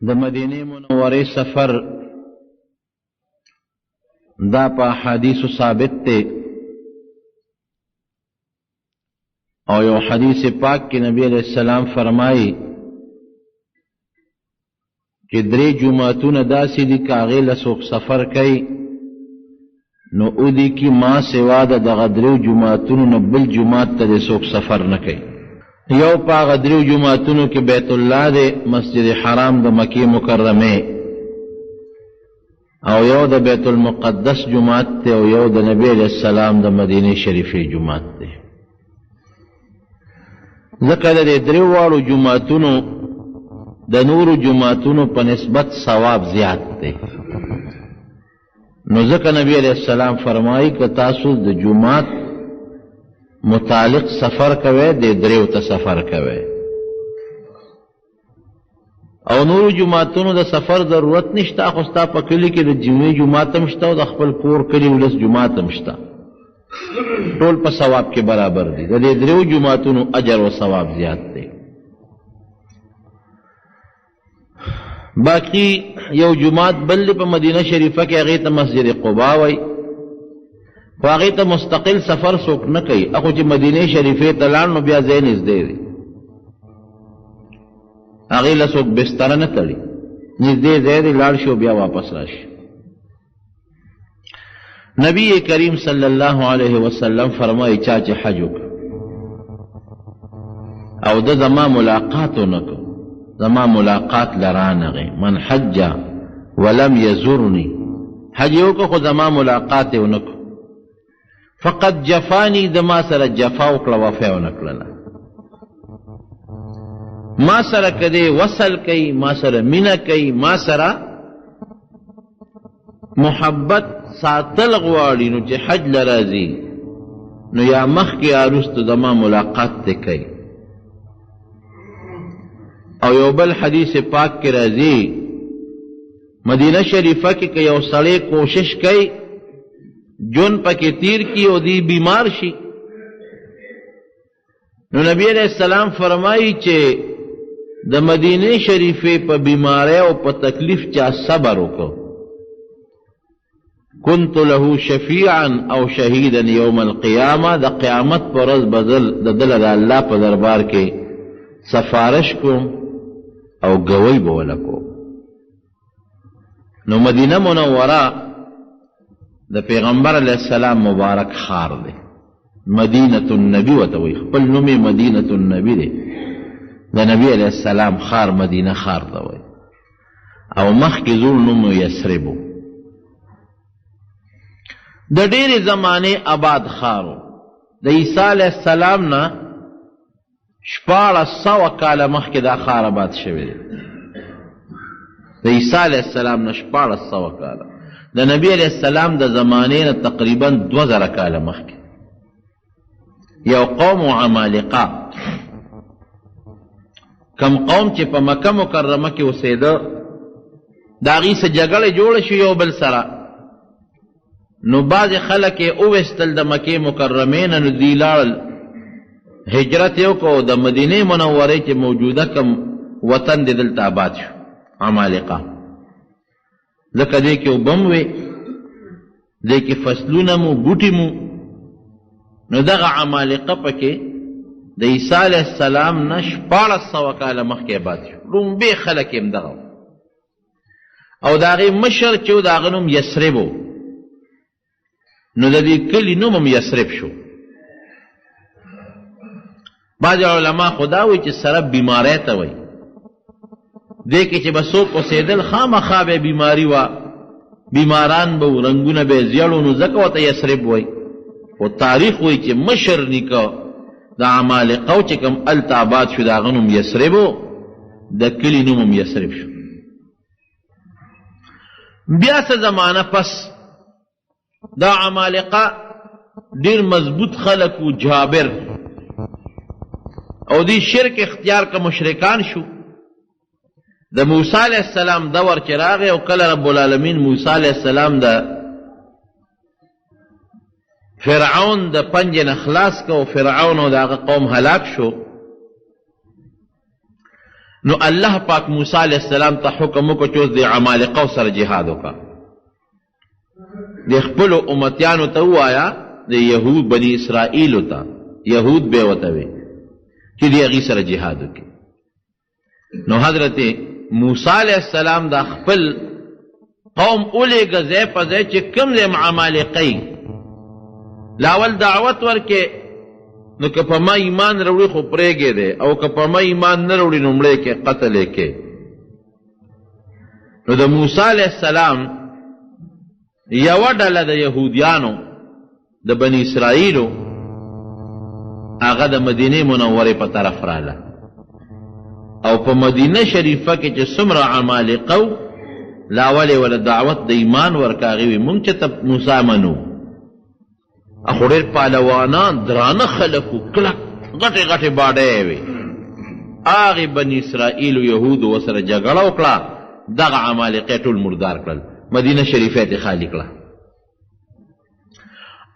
د مدینې منورې سفر دا په احادیثو ثابت دی او یو حدیث پاک کې نبی علیہ السلام فرمایي چې درې جوماتونه داسې دي که هغې له څوک سفر کوي نو اودي کې ما سوا د دغه دریو جوماتونو نه بل جومات ته دې څوک سفر نه کوي. یو په هغه دریو جوماتونو کې بیت الله دی، مسجد حرام د مکې مکرمې، او یو د بیت المقدس جومات دی او یو د نبی علیه السلام د مدینې شریفې جومات دی. ځکه د دې دریو واړو جوماتونو د نورو جوماتونو په نسبت ثواب زیات دی. نو ځکه نبی علیه السلام فرمایي که تاسو د جومات متعلق سفر کوئ د دریو ته سفر کوئ. او نورو جوماتونو د سفر ضرورت نشته، خو ستا په کلي کې د جمعې جومات هم شته او د خپل کور کلي ولس جومات هم شته، ټول په ثواب کې برابر دي. د دې دریو جوماتونو اجر او ثواب زیات دی. باقی یو جومات بل په مدینه شریفه کې هغې ته مسجد قبا وایي، خو هغې ته مستقل سفر څوک نه کوي. هغو چې مدینې شریفې ته لاړ نو بیا ځای نږدې دی، هغې له څوک بستره نه تړي، نږدې ځای دی، لاړ شي او بیا واپس راشي. نبی کریم صلی الله علیه وسلم فرمایي چا چې حج وکړ او د زما ملاقات ونه کړ، زما ملاقات له رانغی، من حج ولم یزرنی، حج یې وکړ خو زما ملاقات یې ونه کړ، فقد جفانی، د ما سره جفا وکړه، وفا یې ونه کړله. ما سره که دی وصل کوي، ما سره مینه کوي، ما سره محبت ساتل غواړي، نو چې حج له راځي نو یا مخکې یا وروسته زما ملاقات دی کوي. او یو بل حدیث پاک کې راځي مدینه شریفه کې که یو سړی کوشش کوي جون پکې تیر کی او دی بیمار شي، نو نبی علیہ السلام فرمایي چې د مدینه شریفې په بیماری او په تکلیف چا صبر وکړ، كنت له شفیعا او شهیدا یوم القیامه، د قیامت پر ورځ بدل د دله د الله په دربار کې سفارش کوم او ګوی به وله کوم. نو مدینه منوره د پیغمبر علیه السلام مبارک ښار دی، مدینة النبي ورته وایي، خپل نوم یې مدینة النبي دی، د نبي علیه السلام ښار مدینه ښار ته وایي. او مخکې زوړ نوم یې یثرب و. د ډېرې زمانې آباد ښار و. د عیسی علیه السلام نه 1600 کاله مخکې دا ښار آباد شوی دی. د عیسی علیه السلام نه 1600 کاله، د نبی علیه السلام د زمانې نه تقریبا 2000 کاله مخکې یو قوم عمالقه، کم قوم چې په مکه مکرمه کې اوسېده، د هغوی څه جګړې جوړه شو یو بل سره، نو بعضې خلک یې وویستل د مکې مکرمې نه، نو دوی لاړل هجرت یې وکړو، د مدینې منورې چې موجوده کم وطن دی دلته آباد شو عمالقه. ځکه دې کې اوبه هم وې، دې کې فصلونه مو، بوټي مو، نو دغه عمالقه پکې د عیسی علیه السلام نه 1600 کاله مخکې آباد شو. لومبی خلک یې هم دغه، او د هغې مشر چې و د هغه نوم یثرب و، نو د دې کلي نوم هم یثرب شو. بعضې علما خو دا وایي چې سرب بیماری ته وایي، دې کې چې به څوک اوسېدل خامخا به بیماري وه، بیماران به وو، رنګونه به یې زیړ وو، نو ځکه ورته یثرب وایي. خو تاریخ وایي چې مشر نیکه د عمالقه چې کوم هلته آباد شو د هغه نوم یثرب و، د کلي نوم هم یثرب شو. بیا څه زمانه پس دا عمالقه ډیر مضبوط خلک وو، جابر، او دی شرک اختیار که مشرکان شو. د موسی علیه السلام دور چې راغی او کله رب العالمین موسی علیه السلام د فرعون د پنجې نه خلاص که او فرعون او د هغه قوم هلاک شو، نو الله پاک موسی علیه السلام ته حکم وکړ چې اوس د عمالقو سره جهاد وکړه. د خپلو امتیانو ته ووایه، د یهود بني اسرائیلو ته، یهود به ورته وي چې د هغوی سره جهاد وکړي. نو حضرت موسی علیه السلام دا خپل قوم ولېږه ځای په ځای چې کوم ځای عمالقه لاول دعوت ورکې، نو که په ما ایمان راوړي خو پرېږې دی، او که په ما ایمان نه راوړي نو مړی کې قتل یې کې. نو د موسی علیه السلام یوه ډله د یهودیانو د بني اسرائیلو هغه د مدینې منورې په طرف راله، او په مدینه شریفه کې چې څومره عمالقه وو لاول یې وله دعوت د ایمان ورکړه. هغې وي مونږ چې ته موسی منو، خو ډېر پهلوانان درانه خلک وو، کلک غټې غټې باډۍ وې. هغې بني اسرائیلو یهودو ورسره جګړه وکړه، دغه عمالقه ټول مردار کړل، مدینه شریفه یې خالي کړه.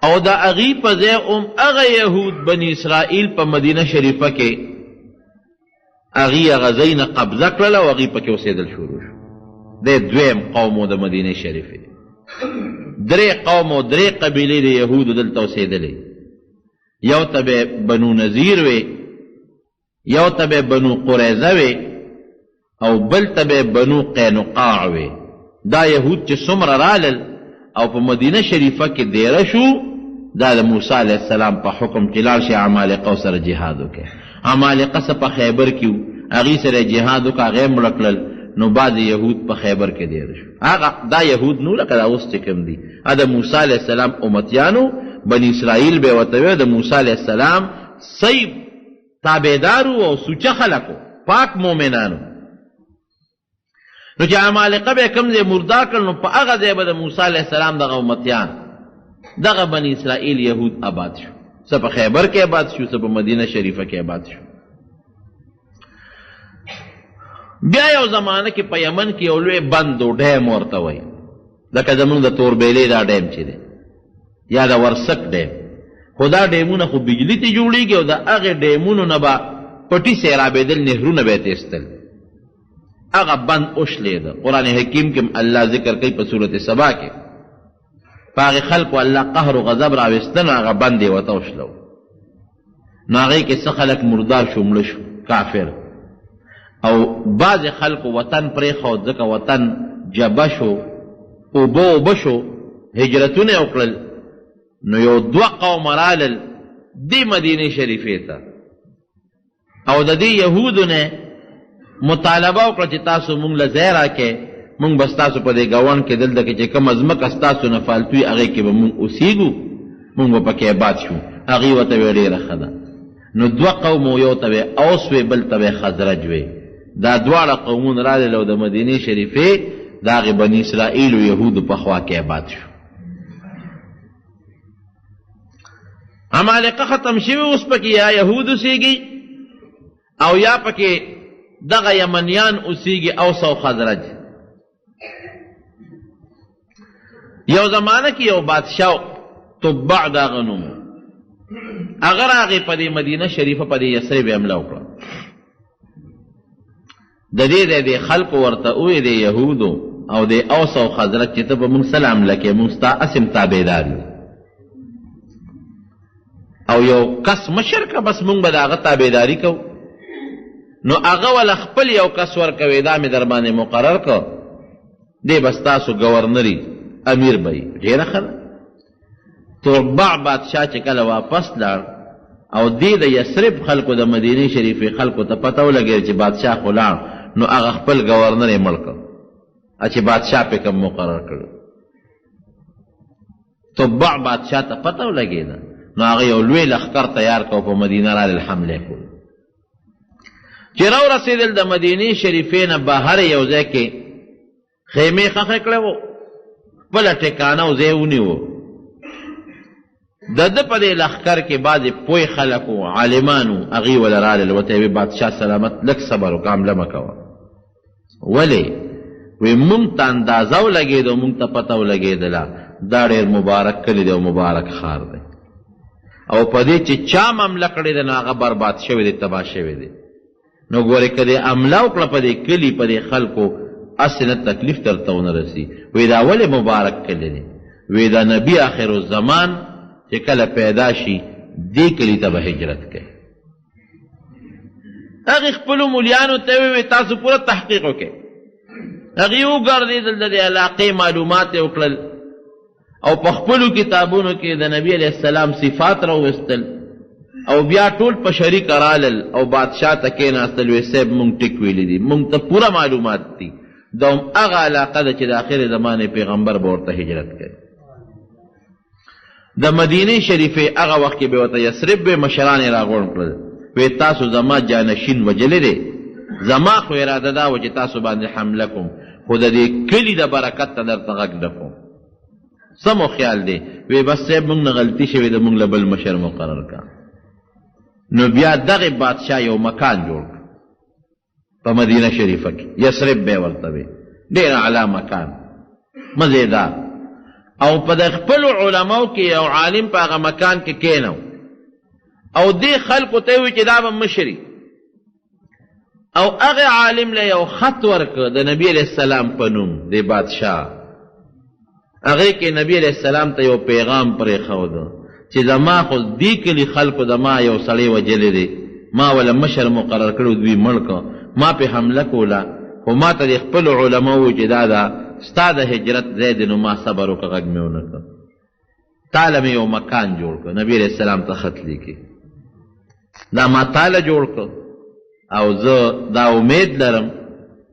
او د هغې په ځای هم هغه یهود بني اسرائیل په مدینه شریفه کې هغې هغه ځای نه قبضه کړله او هغې پکې اوسېدل شروع شو. دی دویم قوم و د مدینې شریفې. درې قوم او درې قبیلې د یهودو دلته اوسېدلې. یو ته به بنو نذیر وی، یو ته به بنو قریظه وی، او بل ته به بنو قینقاع وی. دا یهود چې څومره رالل او په مدینه شریفه کې دیره شو، دا د موسی علیه السلام په حکم چې لاړ شي عمالقه سره جهاد وکړي. عمالقه څه په خیبر کې وو، هغوی سره جهاد وکړه، هغه یې مړه کړل. نو بعضې یهود په خیبر کې دیره شو. هغه دا یهود نو لکه دا اوس چې کوم دي، د موسی علیه السلام امتیانو بني اسرائیل به ورته وی، د موسی علیه السلام صحیح تابعدارو او سوچه خلکو، پاک مؤمنانو. نو چې عمالقه به کوم ځای مردار کړل، نو په هغه ځای به د موسی علیه السلام دغه امتیان دغه بني اسرائیل یهود آباد شو. څه په خیبر کې آباد شو، څه په مدینه شریفه کې آباد شو. بیا یو زمانه کې په یمن کې یو لوی بند و، ډیم ورته وایي، لکه زمونږ د توربیلې دا ډیم چې دی یا د ورسک ډیم. خو دا ډیمونه خو بجلی ته جوړیږي، او د هغې ډیمونو نه به پټي سیرابېدل، نهرونه به یې تېستل. هغه بند وشلېده. قرآن حکیم کې الله ذکر کوي په سورت سبا کې، په هغې خلکو الله قهر و غضب راوسته، نو هغه بند یې ورته وشلو. نو هغې کې څه خلک مردار شو، مړه شو، کافر. او بعضې خلکو وطن پرېښود، ځکه وطن جبه شو، اوبه اوبه شو، هجرتونه یې وکړل. نو یو دوه قومه رالل دې مدینې شریفې ته، او د دې یهودو نه مطالبه وکړه چې تاسو مونږ له ځای راکړئ، مونږ به ستاسو په دې ګاونډ کې دلته کې چې کومه ځمکه ستاسو نه فالتو وي هغې کې به مونږ اوسېږو، مونږ به پکې آباد شو. هغوی ورته ویل ډېره ښه ده. نو دوه قومو، یو ته به اوس وی، بل ته به خزرج وی. دا دواړه قومونه راغلل او د مدینې شریفې د هغې بني اسرائیلو یهودو په خوا کې آباد شو. عمالقه ختم شوي، اوس پکې یا یهود اوسېږي او یا پکې دغه یمنیان اوسېږي، اوس او خزرج. یو زمانه کې یو بادشاه تبع د هغه نوم، هغه راغی په دې مدینه شریفه په دې یثرب یې حمله وکړه. د دې ځای دې خلکو ورته وویل، د یهودو او د اوس او خزرج، چې ته په موږ څه حمله کوې؟ موږ ستا هسې هم تابعدار یو، او یو کس مشر که بس موږ به د هغه تابعداري کوو. نو هغه وله خپل یو کس ورکوي، دا مې در باندې مقرر کړ، دی به ستاسو ګورنري امیر به وي. ډېره ښه ده. تربع بادشاه چې کله واپس لاړ او دې د یثرب خلکو د مدینې شریفې خلکو ته پته ولګېده چې بادشاه خو لاړ، نو هغه خپل ګورنر یې مړ کړ چې بادشاه پې کوم مقرر کړ. تبع بادشاه ته پته ولګېده، نو هغه یو لوی لښکر تیار کړ، په مدینه راغلل، حمله کول. چې راورسېدل د مدینې شریفې نه بهر یو ځای کې خیمې ښخې کړې وو، خپله ټکانه او ځای ونیو. د ده په دې لښکر کې بعضې پوه خلک وو، عالمان وو، هغوی وله راغلل، ورته یې ویل بادشاه سلامت لږ صبر وکړه، حمله مه کوه. ولې؟ وی مونږ ته اندازه ولګېده، مونږ ته پته ولګېدله دا ډېر مبارک کلی دی او مبارک ښار دی، او په دې چې چا معامله کړې ده نو هغه برباد شوی دی، تباه شوی دی. نو ګورې که دې حمله وکړه په دې کلي په دې خلکو هسې نه تکلیف درته ونه رسي. وی دا ولې مبارک کلی دی؟ وی دا نبی آخر الزمان چې کله پیدا شي دې کلي ته به هجرت کوي. هغې خپلو مولیانو ته وویل تاسو پوره تحقیق وکړئ. هغې وګرځېدل د دې علاقې معلومات یې وکړل او په خپلو کتابونو کې د نبی علیه السلام صفات راوستل او بیا ټول په شریکه رالل او بادشاه ته کېناستل، وی صاحب مونږ ټیک ویلي دي، مونږ ته پوره معلومات دي، دا هم هغه علاقه ده چې د آخر زمانې پیغمبر به ورته هجرت کوي. د مدینې شریفې هغه وخت کې به ورته یثرب وی، مشران یې راغونډ کړل، وی تاسو زما جانشین وژلی دی، زما خو اراده دا وه چې تاسو باندې حمله کوم، خو د دې کلي د برکت نه درته غږ نه کوم، څه مو خیال دی؟ وی بس صاحب مونږ نه غلطي شوې ده، مونږ له بل مشر مقرر کا. نو بیا دغه بادشاه یو مکان جوړ کړ په مدینه شریفه کې، یثرب به ورته وی، ډېر اعلی مکان مزیدار، او په د خپلو علماو کې یو عالم په هغه مکان کې کښېنو او دې خلکو ته وی چې دا به مشري، او هغه عالم له یو خط ورکړ د نبی علیه السلام په نوم د بادشاه. هغې کې نبی علیه السلام ته یو پیغام پرېښود چې زما خو دې کلي خلکو زما یو سړی وژلی دی، ما وله مشر مقرر کړی دوی مړ کړ، ما پې حمله کوله، خو ما ته د خپلو علماو وویل چې دا ده ستا د هجرت ځای دی، نو ما صبر وکړ، غږ مې ونه کړ، تاله مې یو مکان جوړ کړ. نبی علیه السلام ته خط لیکي دا ما تاله جوړ کړ او زه دا امید لرم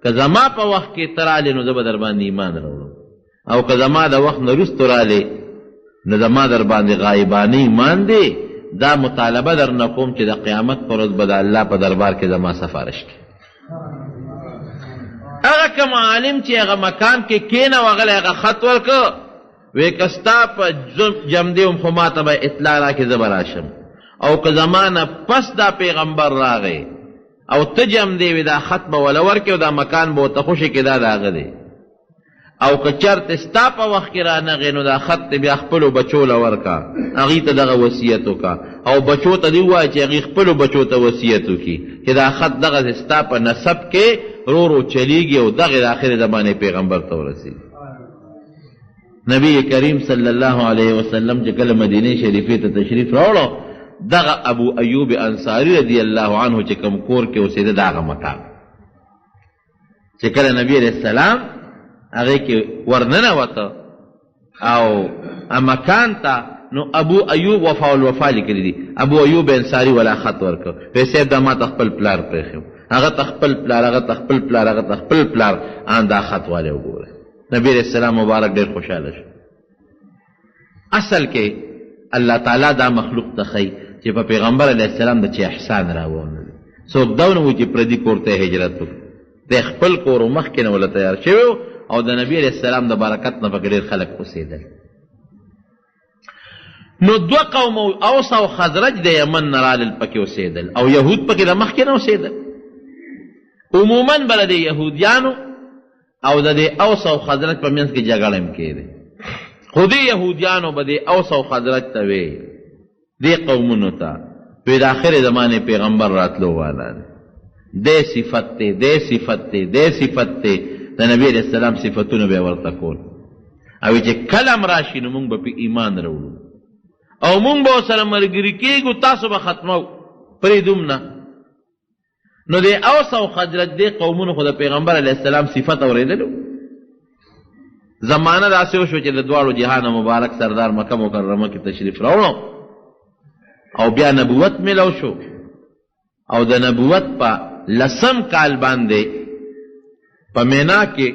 که زما په وخت کې ته رالې نو زه به در باندې ایمان راوړم، او که زما د وخت نه وروسته رالې نو زما در باندې غایبانه ایمان دی، دا مطالبه در نه کوم چې د قیامت پر ورځ به د الله په دربار کې زما سفارش کوي. هغه کوم عالم چې هغه مکان کې کښېنه او هغه له هغه خط ورکړ، وی که ستا په جمدې وم خو ما ته به اطلاع راکړې زه به راشم، او که زما نه پس دا پیغمبر راغی او ته جمدې وې دا خط به وله ورکړې او دا مکان به ورته خوشې کړې، دا د هغه دی، او که چرته ستا په وخت کې رانغی نو دا خط دې بیا خپلو بچو له ورکړه، هغوی ته دغه وصیت وکړه، او بچو ته دې ووایه چې هغوی خپلو بچو ته وصیت وکړي چې دا خط دغسې ستا په نسب کې رو رو چلیږي او دغې د آخرې زمانې پیغمبر ته ورسېږي. نبی کریم صلی الله علیه وسلم چې کله مدینه شریفې ته تشریف راوړو، دغه ابو ایوب انصاری رضی الله عنه چې کوم کور کې اوسېده د هغه مکان چې کله نبی علیه السلام هغې کې ورننوته او مکان ته، نو ابو ایوب وفا الوفا لیکلی دي، ابو ایوب انصاری ولا خط ورکړ، وی صاحب دا ما ته خپل پلار پرېښی، هغه ته خپل پلار، هغه ته خپل پلار، هغه ته خپل پلار، ان دا خط والے وګوره. نبی علیہ السلام مبارک ډېر خوشحاله شو. اصل کې الله تعالی دا مخلوق ته ښیي چې په پیغمبر علیه السلام د چې احسان راوونه دی، څوک دا ونه وایي چې پردي کور ته هجرت وکړي، دی خپل کور مخکې نه وله تیار شوی او د نبی علیه السلام د برکت نه پکې ډېر خلک اوسېدل. نو دوه قوم اوس او خزرج د یمن نه رالل پکې اوسېدل، او یهود پکې د مخکې نه اوسېدل. عموما به د یهودیانو او د دې اوس او خزرج په منځ کې جګړه هم کېده، خو دې یهودیانو به دې اوس او خزرج ته وی، دې قومونو ته وی د آخرې زمانې پیغمبر راتلو والا دی، دی صفت دی، دی صفت دی، دی صفت دی، د نبی علیه السلام صفتونه به یې ورته کول، او چې کله هم راشي نو موږ به پرې ایمان راوړو او موږ به ورسره ملګري کېږو، تاسو به ختمو پرېږدو نه. نو د اوس او خزرج دې قومونو خو د پیغمبر علیه السلام صفت اورېدلو. زمانه داسې وشو چې د دواړو جهان مبارک سردار مکه مکرمه کې تشریف راوړو او بیا نبوت ملو شو، او د نبوت په لسم کال باندې په مینا کې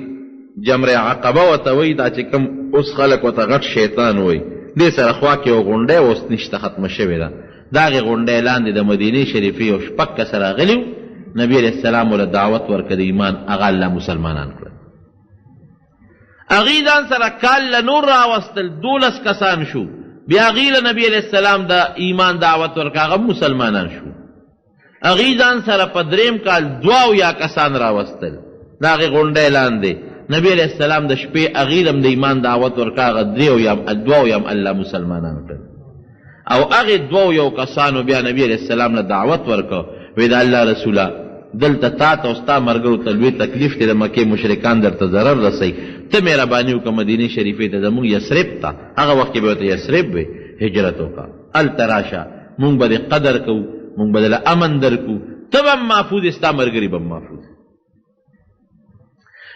جمره عقبه ورته وایي، دا چې کوم اوس خلک ورته غټ شیطان وایي، دې سره خوا کې یو غونډی اوس نشته، ختمه شوې ده. د هغې غونډۍ لاندې د مدینې شریفې یو شپږ کسه راغلي وو، نبي علیه السلام ورله دعوت ورکړ د ایمان، هغه الله مسلمانان کړل. هغوی ځان سره کال له نور راوستل، 12 کسان شو. بیا هغوی له نبي علیه السلام د ایمان دعوت ورکړ، هغه مسلمانان شو. هغوی ځان سره په دریم کال 72 کسان راوستل، د هغې غونډۍ لاندې نبی علیه السلام د شپې هغوی له هم د ایمان دعوت ورکړ، هغه 72 هم الله مسلمانان کړل. او هغې 72 کسانو بیا نبی علیه السلام له دعوت ورکړ، وی د الله رسوله دلته تا ته او ستا ملګرو ته لوی تکلیف دی، د مکې مشرکان درته ضرر رسوي، ته مهرباني وکړه مدینې شریفې ته زموږ یثرب ته، هغه وخت کې به ورته یثرب وی، هجرت وکړه، هلته راشه، موږ به دې قدر کوو، موږ به دله امن درکړو، ته به هم محفوظ یې، ستا ملګري به هم محفوظ.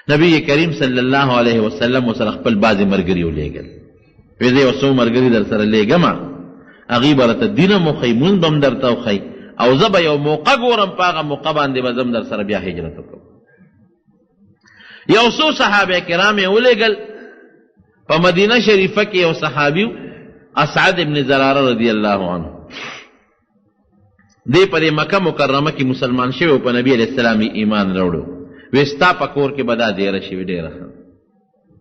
نبی کریم صلی الله علیه وسلم ورسره خپل بعضې ملګري ولېږل، وی زه یو څو ملګري در سره لېږم، هغوی به راته دین هم وښیي، مونځ به هم درته وښیي، او زه به یو موقع ګورم، په هغه موقع باندې به زه هم در سره بیا هجرت وکړم. یو څو صحابه کرام یې ولېږل. په مدینه شریفه کې یو صحابي اسعد ابن زراره رضی الله عنه، دی په دې مکه مکرمه کې مسلمان شوی او په نبی علیه السلام یې ایمان راوړو. وی ستا په کور کې به دا دېره شوي، ډېره ښه.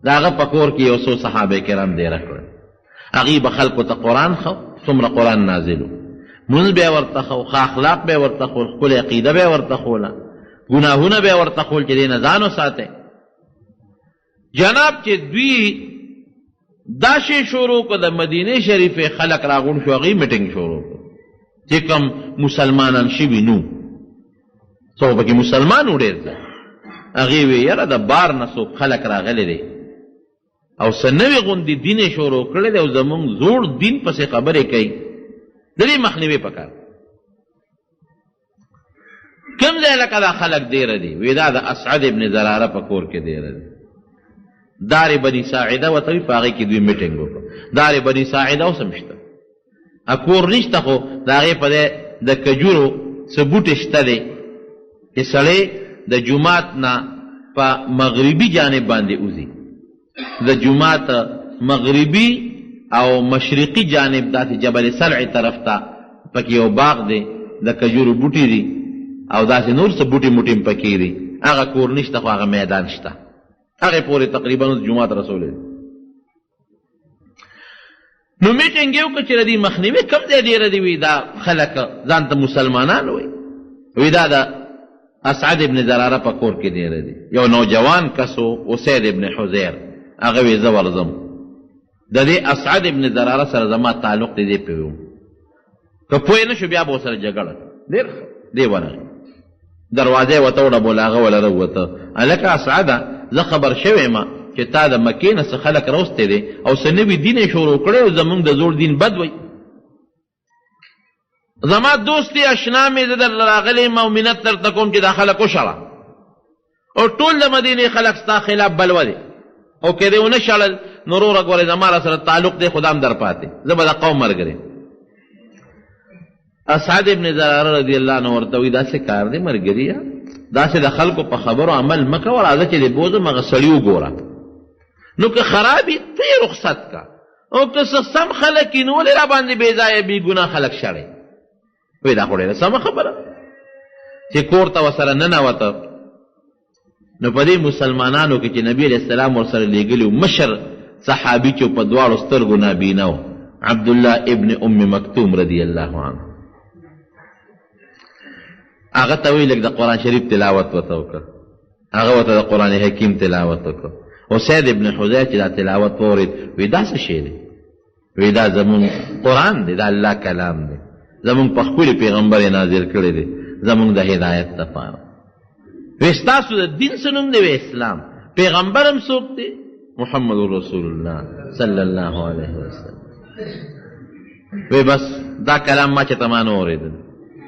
د هغه په کور کې یو څو صحابه کرام دېره کړل، هغوی به خلکو ته قرآن ښو، څومره قرآن نازل و، مونځ به یې ورته ښو، ښه اخلاق به یې ورته ښول، ښکلې عقیده به یې ورته ښوله، ګناهونه به یې ورته ښول چې دې نه ځان وساتئ. جناب چې دوی دا شی شروع کړ، د مدینې شریفې خلک راغونډ شو، هغوی میټینګ شروع کړ چې کوم مسلمانان شوي نو څوک پکې مسلمان و ډېر ځای. هغې وی یاره د بار نه څوک خلک راغلی دی او څه نوې غوندې دین یې شروع کړی دی او زمونږ زوړ دین پسې خبرې کوي، د دې مخنیوی پکار. کوم ځای لکه دا خلک دیره دي؟ وی دا د اسعد ابن زراره په کور کې دیره دي. دار بني ساعده ورته وي، په هغې کې دوی میټینګ وکړ. دار بني ساعده اوس هم شته، کور نشته، خو د هغې په ځای د کجورو څه بوټی شته دی چې سړی د جومات نه په مغربي جانب باندې وځي، د جومات مغربي او مشرقي جانب داسې جبل سلع طرف ته پکې یو باغ دی، د کجورو بوټي دي او داسې نور څه بوټي موټي هم پکې دي. هغه کور نشته خو هغه میدان شته، هغې پورې تقریبا اوس جومات رسولی دی. نو میټینګ یې وکړ چې د دې مخنیوی کوم ځای ډېره دی. وي دا خلک ځان ته مسلمانان وایي، وي دا د اسعد ابن زراره په کور کې ډېره دی. یو نوجوان کس و، اسید ابن حزیر، هغه وی زه ورځم، د دې اسعد ابن زراره سره زما تعلق دی، دی پوه وم، که پوه نه شو بیا به ورسره جګړه. ډېر ښه، دی ورغی، دروازه یې ورته وډبوله، هغه وله راووته. هلکه اسعده، زه خبر شوی یم چې تا د مکې نه څه خلک راوستی دی او څه نوي دین یې شروع کړی او زمونږ د زوړ دین بد وایي. زما دوست یې، اشنا مې، زه درله راغلی یم او منت درته کوم چې دا خلک وشړه، او ټول د مدینې خلک ستا خلاف بلوه دی، او که دې ونه شړل نو وروره ګورې زما را سره تعلق دی، خو دا هم در پاتې، زه به د قوم ملګری. اسعد ابن زراره رضی الله عنه ورته وایي داسې کار دی ملګریه، داسې د خلکو په خبرو عمل مه کوه، راځه چې دې بوځم هغه سړي وګوره، نو که خراب وي ته یې رخصت که، او که څه سم خلک یې نو ولې راباندې بې ځایه بې ګناه خلک شړې؟ وایي دا خو ډېره سمه خبره. چې کور ته ورسره ننوته نو په دې مسلمانانو کې چې نبی علیه السلام ورسره لېږلي مشر صحابي چې په دواړو سترګو نابینا و، عبدالله ابن ام مکتوم رضی الله عنه، هغه ته ویل لږ د قرآن شریف تلاوت ورته وکړه. هغه ورته د قرآن حکیم تلاوت وکړ. اسید ابن حضیر چې دا تلاوت واورېد، وی دا څه شی دی؟ وی دا زمونږ قرآن دی، دا الله کلام دی، زمونږ په ښکلي پیغمبر یې نازل کړی دی زمونږ د هدایت لپاره. وی ستاسو د دین څه نوم دی؟ وی اسلام. پیغمبر هم څوک دی؟ محمد رسول الله صلی الله علیه وسلم. وی بس دا کلام ما چې ته ما نه اورېدل،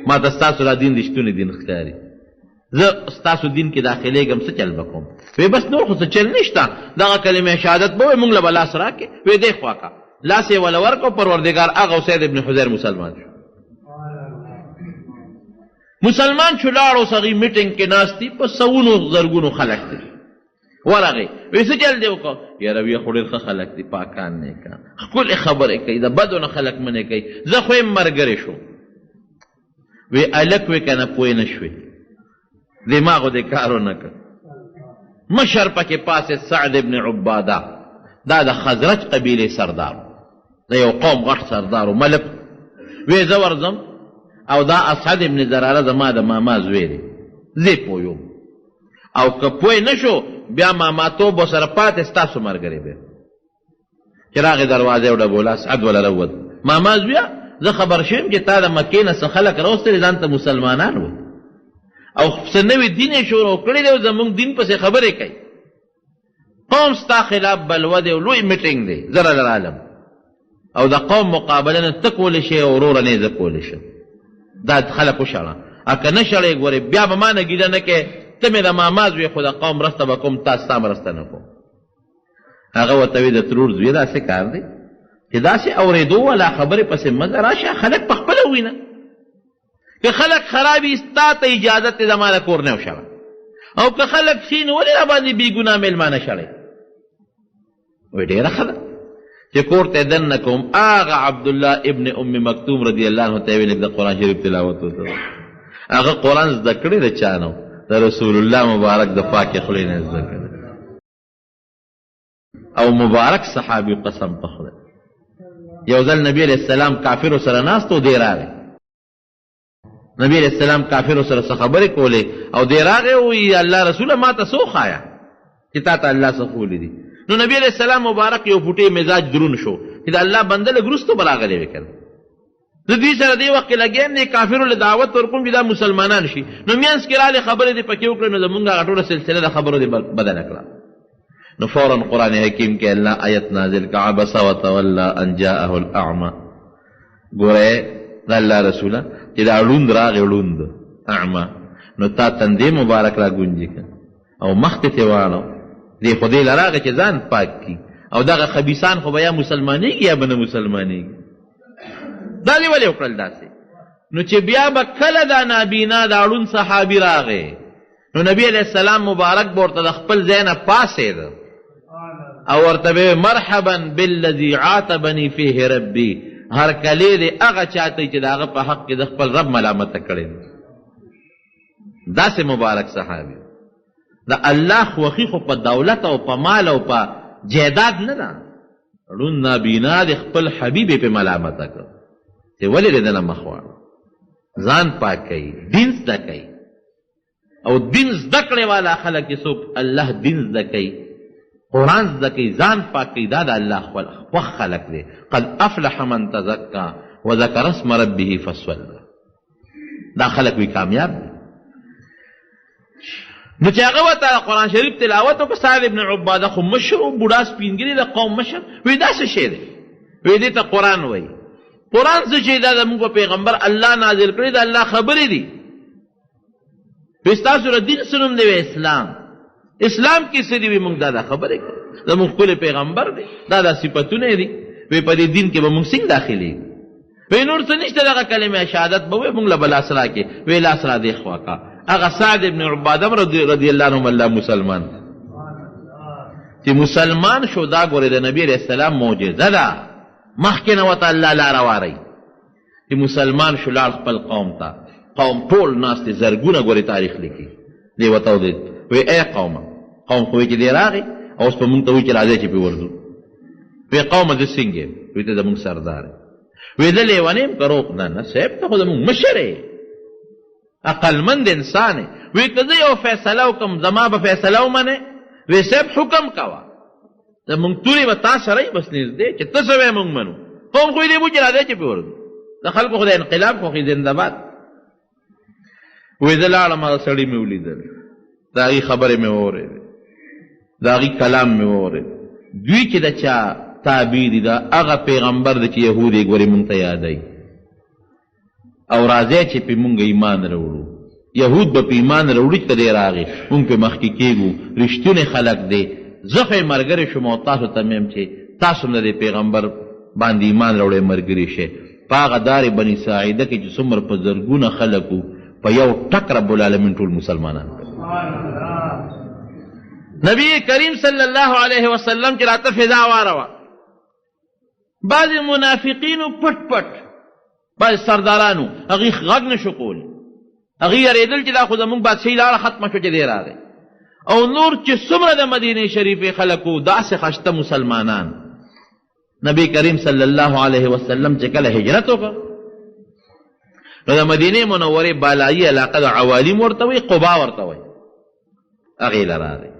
ما ته ستاسو دا دین رښتونی دین ښکاري، زه ستاسو دین کې داخلېږم، څه چل به کوم؟ وی بس نور خو څه چل نشته، دغه کلمه شهادت به وایې، مونږ له به لاس راکړې. وی دی خوا کا، لاس یې وله ورکړ، پروردګار هغه اسید ابن حضیر مسلمان شو. مسلمان شو، لاړ، اوس هغوی میټینګ کې ناست دي، په سوونو زرګونو خلک دي. ورغی، وی څه چل دی وکړ؟ یاره وی خو ډېر ښه خلک دي، پاکان نیکان، ښکلې خبرې کوي، د بدو نه خلک منع کوي، زه خو یې ملګری شوم. وی الک وی کنه پوه نه شوې، دماغو دې کار ونه کړ. مشر پکې پاسې سعد ابن عباده، دا د خزرج قبیلې سردار، د یو قوم غټ سردار ملک. وی زه ورځم او دا اسعد ابن زراره زما د ماما زوی دی، زه پوه یم، او که پوه نه شو بیا ماماتوب ورسره پاتې، ستاسو ملګری به. چې راغی دروازه یې وډبوله، اسعد وله راووت. ماما زویه، زه خبر شوم چې تا د مکې نه څه خلک راوستل، ځان ته مسلمانان وایي، او څه نوی دین یې شروع کړی دی او زموږ دین پسې خبرې کوي. قوم ستا خلاف بلوه دی او لوی میټینګ دی، زه راله رالم او د قوم مقابله نه ته کولی شې او وروره نه زه کولی شم. دا خلک وشړه، که نه شړې ګورې بیا به ما نه ګیله نه کوې، ته مې د ماما زوی، خو د قوم مرسته به کوم، تا ستا مرسته نه کوم. هغه ورته وایي د ترور زوی داسې کار دی چې داسې اورېدو والا خبرې پسې مه ځه، راشه خلک په خپله ووینه. که خلک خراب وي ستا ته اجازت دی زما د کور نه وشړه، او که خلک ښي نو ولې راباندې بېګناه مېلمانه شړی؟ وایي ډېره ښه ده چې کور ته یې دننه کوم. هغه عبدالله ابن ام مکتوم رضی الله عنه ته یې ویل د قرآن شریف تلاوت وکړه. هغه قرآن زده کړی د چا نه؟ د رسول الله مبارک د پاکې خولې نه زده کړی. او مبارک صحابي، قسم په خدای، یو ځل نبی علیه السلام کافرو سره ناست و، دی راغی. نبی علیه السلام کافرو سره څه خبرې کولې او دی راغی وایي الله رسوله ما ته څه وښایه چې تا ته الله څه ښوولي دي. نو نبی علیه السلام مبارک یو پوټې مزاج درون شو چې د الله بنده لږ وروسته به راغلی وي که نه. زه دوی سره دې وخت کې لګیا یم، دې کافرو له دعوت ورکوم چې دا مسلمانان شي. نو مینځ کې راغلې خبرې دې پکې وکړې، نو زمونږ هغه ټوله سلسله د خبرو دې بدله کړه. نو فورا قرآن حکیم کې الله آیت نازل کړه، عبس وتولی ان جاءه الاعمی. ګوره د الله رسوله چې دا ړوند راغی، ړوند اعمی، نو تا تندې مبارک را ګونجې کړه او مخ ته ترې واړو. دې خو دې له راغی چې ځان پاک کړي، او دغه خبیثان خو به یا مسلمانېږي یا به نه مسلمانېږي. دا دې ولې وکړل داسې؟ نو چې بیا به کله دا نابینا دا ړوند صحابي راغی، نو نبی علیه السلام مبارک به ورته د خپل ځای نه پاڅېده او ورته به مرحبا بالذي عاتبني فيه ربي، هرکلی دی هغه چاته چې د هغه په حق کې د خپل رب ملامته کړې ده. داسې مبارک صحابي. د الله خوښي خو په دولت او په مال او په جایداد نه ده. ړوند نابینا د خپل حبیب یې پې ملامته کړ چې ولې دې دنه مخ واړه. ځان پاک کوي، دین زده کوي، او دین زده کړې والا خلک چې څوک الله دین زده کوي، قرآن زده کوي، ځان پاک کوي، دا د الله خوښ خلک دی. قد افلح من تزکا وذکر اسم ربه فصلی. دا خلک وی کامیاب دي. نو چې هغه ورته قرآن شریف تلاوت وکړ، سعد ابن عباده خو مشر و، بوډا سپین ږیری د قوم مشر، وی دا څه شی دی؟ وی دې ته قرآن وایي. قرآن څه شی؟ دا زموږ په پیغمبر الله نازل کړی، د الله خبرې دي. وی ستاسو د دین څه نوم دی؟ وی اسلام. اسلام کې څه دي؟ وی موږ دا خبرې کوو، زموږ ښکلی پیغمبر دی، دا دا صفتونه دي. وی په دې دین کې به موږ څنګه داخلېږو؟ وی نور څه نشته، دغه کلمه شهادت به وی، موږ له به لاس راکړې. وی لاس را دې خوا کا. هغه سعد ابن عباده رضی الله عنه الله مسلمان چې مسلمان شو، دا ګورې د نبی علیه السلام معجزه ده، مخکې نه ورته الله لاره وارئ. چې مسلمان شو لاړ خپل قوم ته، قوم ټول ناست دي، زرګونه ګورې تاریخ لیکي. دی ورته ودرېد، وی ای قومه، قوم خو وی چې دی راغی او اوس په مونږ ته وایي چې راځئ چې پرې ورځو. وی قومه زه څنګه یم؟ وی ته زمونږ سردار یې. وی زه لیونی یم که روغ؟ نه نه صاحب، ته خو زمونږ مشر یې، عقلمند انسان یې. وی که زه یو فیصله وکړم زما به فیصله ومنې؟ وی صاحب حکم کوه، زمونږ تورې به تا سره وي، بس نږدې چې ته څه وایې مونږ منو. قوم خو یې دی چې راځئ چې پرې ورځو، د خلکو خو د انقلاب خوښي زنده باد. وی زه لاړم، هغه سړي مې ولیدل، د هغې خبرې مې واورېدې، د هغې کلام مې واورېد. دوی چې د چا تابع دي، دا هغه پیغمبر دی چې یهود یې ګورې مونږ ته یادوي او راځی چې پې مونږ ایمان راوړو. یهود به پې ایمان راوړي چې دی راغی، مونږ پې مخکې کېږو، رښتونی خلک دی. زه خو یې ملګری شوم او تاسو ته مې چې تاسو هم د دې پیغمبر باندې ایمان راوړی ملګري شئ. په هغه دار بني ساعده کې چې څومره په زرګونه خلک وو، په یو ټک رب العالمین ټول مسلمانان کړل. نبی کریم صلی الله علیه وسلم چې راته فضا واروه، بعضې منافقینو پټ پټ، بعضې سردارانو هغوی غږ نه شو کولی، هغوی یریدل چې دا خو زموږ بادشاهي لاړه ختمه شوه چې دی راغی. او نور چې څومره د مدینې شریفې خلک وو، داسې خشته مسلمانان. نبی کریم صلی الله علیه وسلم چې کله هجرت وکړ، نو د مدینې منورې بالایي علاقه د عوالیم ورته وایي، قبا ورته وایي، هغې له راغی.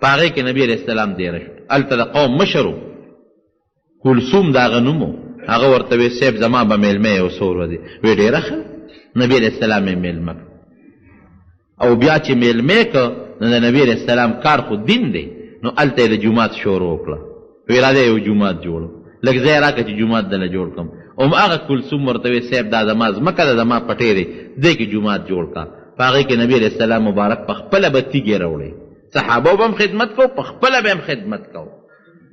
په هغې کې نبی علیه السلام دېره شو. هلته د قوم مشر و، کلثوم د هغه نوم و. هغه ورته وی صاحب زما به مېلمه یې یو څو ورځې. وی ډېره ښه. نبی علیه السلام یې مېلمه کړ. او بیا چې میلمه که، نو د نبی علیه السلام کار خو دین دی، نو هلته یې د جومات شروع وکړه. وی راځه یو جومات جوړو، لږ ځای راکړه چې جومات دله جوړ کړم. هم هغه کلثوم ورته وی صاحب دا زما ځمکه ده، زما پټی دی، دې کې جومات جوړ کړه. په هغې کې نبی علیه السلام مبارک په خپله به تیږې راوړې، صحابو به هم خدمت کو، په خپله به هم خدمت کو.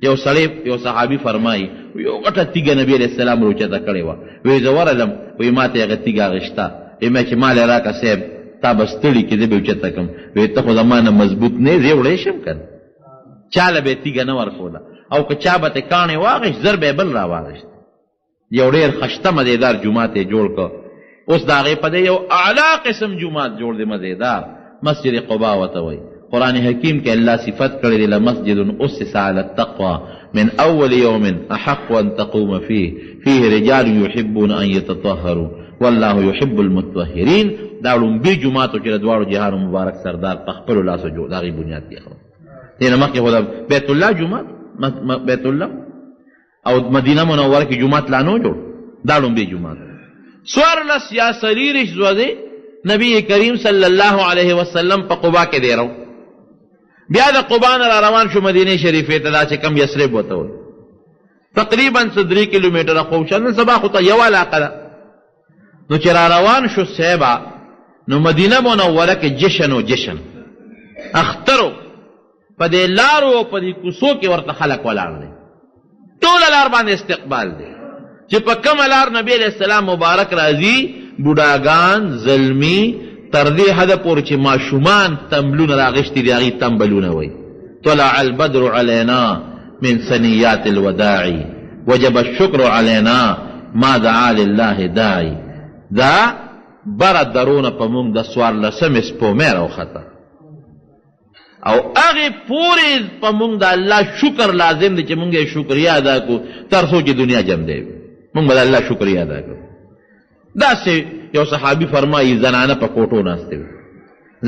یو سړی، یو صحابي فرمایي، یو غټه تیږه نبی علیه السلام راوچته کړې وه، وی زه ورغلم، وی ماته هغه تیږه اخیسته، وی ما چې مال یې راکړه صاحب، تا به ستړي کړي، زه به یې اوچته کړم. وی ته خو زما نه مضبوط نه یې، زه یې وړی شم که نه؟ چا له به یې تیږه نه ورکوله، او که چا به ترې کاڼی واخیست، زر به یې بل راواخیست. یو ډېر خشته مزېدار جومات یې جوړ کړ. اوس د هغې په دی یو اعلی قسم جومات جوړ دی، مزېدار مسجد قباء ورته وایي. قرآن حکیم کې الله صفت کړی دی، لمسجد اسس علی التقوی من اول یوم احق ان تقوم فیه فیه رجال یحبون ان یتطهروا والله یحب المطهرین. دا ړومبی جومات و چې د دواړو جهانو مبارک سردار په خپلو لاسو جوړ، د هغې بنیاد کېښود. دې نه مخکې خو د بیت الله جومات، بیت الله او مدینه منوره کې جومات لا نو جوړ، دا لومبی جومات. 14 یا 24 ورځې نبی کریم صلی الله علیه وسلم په قبا کې دی رو. بیا د قبا نه را روان شو مدینه شریفې ته، دا چې کم یثرب ورته وایي، تقریبا څه 3 کیلومتره خو شه، نن سبا خو ته یوه علاقه ده. نو چې را روان شو صاحبه، نو مدینه منوره کې جشن و جشن اخترو، په دې لارو او په دې کوڅو کې ورته خلک ولاړ دي، ټوله لار باندې استقبال دی. چې په کومه لار نبی علیه السلام مبارک راځي، بوډاګان، زلمي، تر دې حده پورې چې ماشومان تمبلونه راغشتي دي، هغوی تمبلونه وایي. طلع البدر علینا من ثنیات الوداع وجب الشکر علینا ما دعا لله داعي. دا بره درونه په موږ د 14مې سپومې راوخته، او هغې پورې په موږ د الله شکر لازم دی چې موږ یې شکریه ادا کړو، تر څو چې دنیا جمدی وي موږ به د الله شکریه ادا کړو. داسې یو صحابي فرمایي، زنانه په کوټو ناستې وې،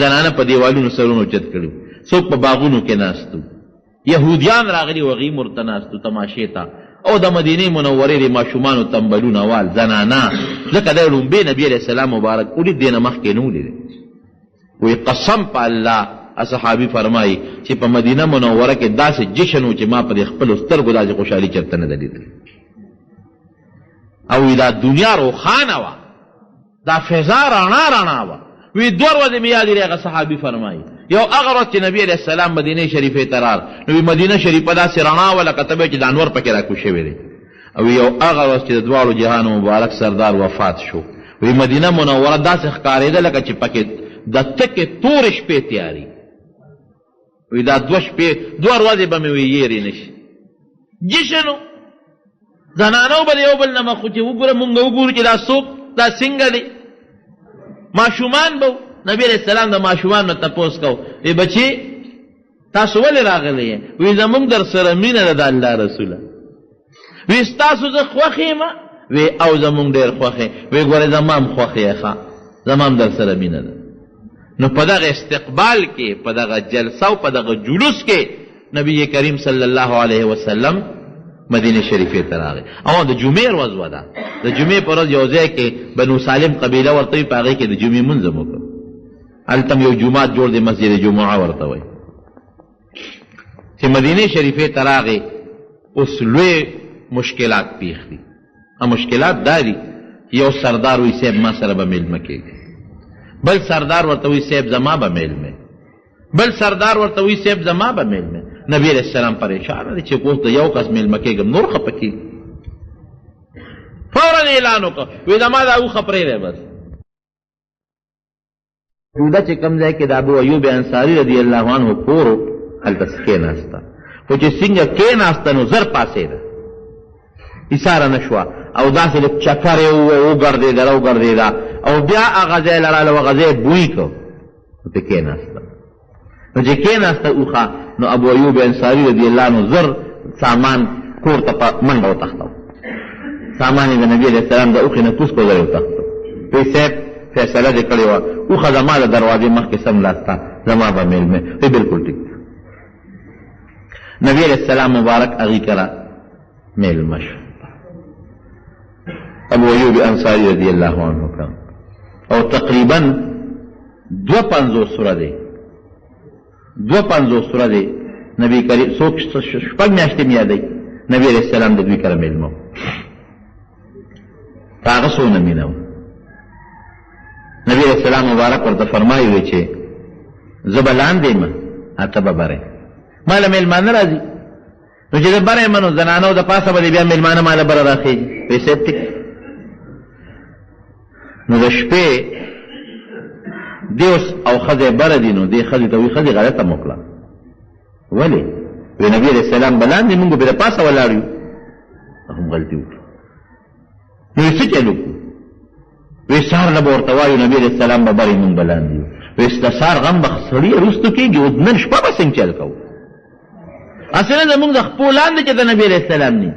زنانه په دیوالونو سرونو چت کړي، څوک په باغونو کې ناست وو، یهودیان راغلي وو، هغوی هم ورته ناست وو تماشې ته. او د مدینې منورې د ماشومانو تمبلونه وال زنانه، ځکه دی ړومبی نبي علیه السلام مبارک ولید، دې نه مخکې نه ولیدی. وی قسم په الله، اصحابي فرمایي چې په مدینه منوره کې داسې جشن و چې ما په دې خپلو سترګو داسې خوشحالي چېرته نه ده لیدلې. او وی دا دنیا روښانه وه، دا فضا رڼا رڼا وه. وی دوه ورځې مې یادې دي، هغه صحابي فرمایي، یو هغه ورځ چې نبی علیه السلام مدینې شریفې ته راغ، نو وی مدینه شریفه داسې رڼا وه لکه ته به چې د انور پکې راکوز شوی دی. او یو هغه ورځ چې د دواړو جهانو مبارک سردار وفات شو، وی مدینه منوره داسې ښکارېده لکه چې پکې د تکې تورې شپې تیاري. وی دا دوه شپې دوه ورځې به مې وی یېرې نه شي. جشن و، زنانو به د یو بل نه مخ چې وګوره، مونږ وګورو چې دا څوک، دا څنګه دی. ماشومان به نبی علیه السلام د ماشومانو نه تپوس کو، ای بچي تاسو ولې راغلی یې؟ وی زمونږ در سره مینه ده د الله رسوله. وی ستاسو زه خوښ یم؟ وی او زمونږ ډېر خوښ یې. وی ګورې زما هم خوښ یې، ښه زما هم در سره مینه ده. نو په دغه استقبال کې، په دغه جلسه او په دغه جلوس کې نبی کریم صلی الله علیه وسلم مدینه شریفې ته راغی. او د جمعې ورځ وه، ده د جمعې په ورځ یو ځای کې بنو سالم قبیله ورته وي، په هغې کې د جمعې لمونځ هم وکړ. هلته هم یو جومات جوړ دی، مسجد جمعه ورته وایي. چې مدینې شریفې ته راغی، اوس لوی مشکلات پېښ دي. مشکلات دا دي، یو سردار وایي صاحب ما سره به مېلمه کېږي، بل سردار ورته وایي صاحب زما به مېلمه، بل سردار ورته وایي صاحب زما به مېلمه. نبی علیه السلام پریشانه دی چې اوس د یو کس مېلمه کېږم، نور خفه کېږي. فوراً اعلان وکړ، وایي زما دا اوښه پرېږدی بس. دا چې کوم ځای کې د ابو ایوب انصاري رضی الله عنه کور و، هلته کښېناسته. خو چې څنګه کښېناسته نو زر پاڅېده، ایساره نه شوه، او داسې لږ چکر یې ووه، وګرځېده راوګرځېده، او بیا هغه ځای له راله، هغه ځای بوی کړ، نو پرې کښېناسته. نو چې کښېناسته اوښه، نو ابو ایوب انصاري رضی الله عنه زر سامان کور ته په منډه وتښتاوه. سامان یې د نبي علیه السلام د اوښې نه کوز کړ، زر یې وتښتاوه. وایي صاحب فیصله دې کړې وه، اوښه زما د دروازې مخکې سملاسته، زما به مېلمه. وایي بلکل ټیک ده. نبي علیه السلام مبارک هغوی کره مېلمه شو. ابو ایوب انصاري رضی الله عنه کره، او تقریبا 52 ورځې، 52 ورځې نبی کریم څوک شپږ میاشتې مې یادوي، نبی علیه السلام د دوی کره مېلمه و. په هغه څونه مینه وه. نبی علیه السلام مبارک ورته فرمایي وی چې زه به لاندې یم، ته به بره، ما له مېلمانه راځي، نو چې زه بره یم نو زنانو د پاسه به دې بیا مېلمانه ما له بره راخېږي. وایي صاحب ټیک. نو د شپې دی اوس او ښځه یې بره دي، نو دې ښځې ته وایي ښځې غلطه مو کړه. ولې؟ وایي نبي علیه السلام به لاندې، موږ به د پاسه ولاړ یو، هم غلطي وکړه. نو یې څه چل وکړو؟ وایي سهار له به ورته وایو نبي علیه السلام به برې، موږ به لاندې یو. وایي د سهار غم به سړي وروستو کېږي، او نن شپه به څنګه چل کوو؟ هسې نه زموږ د خپو لاندې چې د نبي علیه السلام نی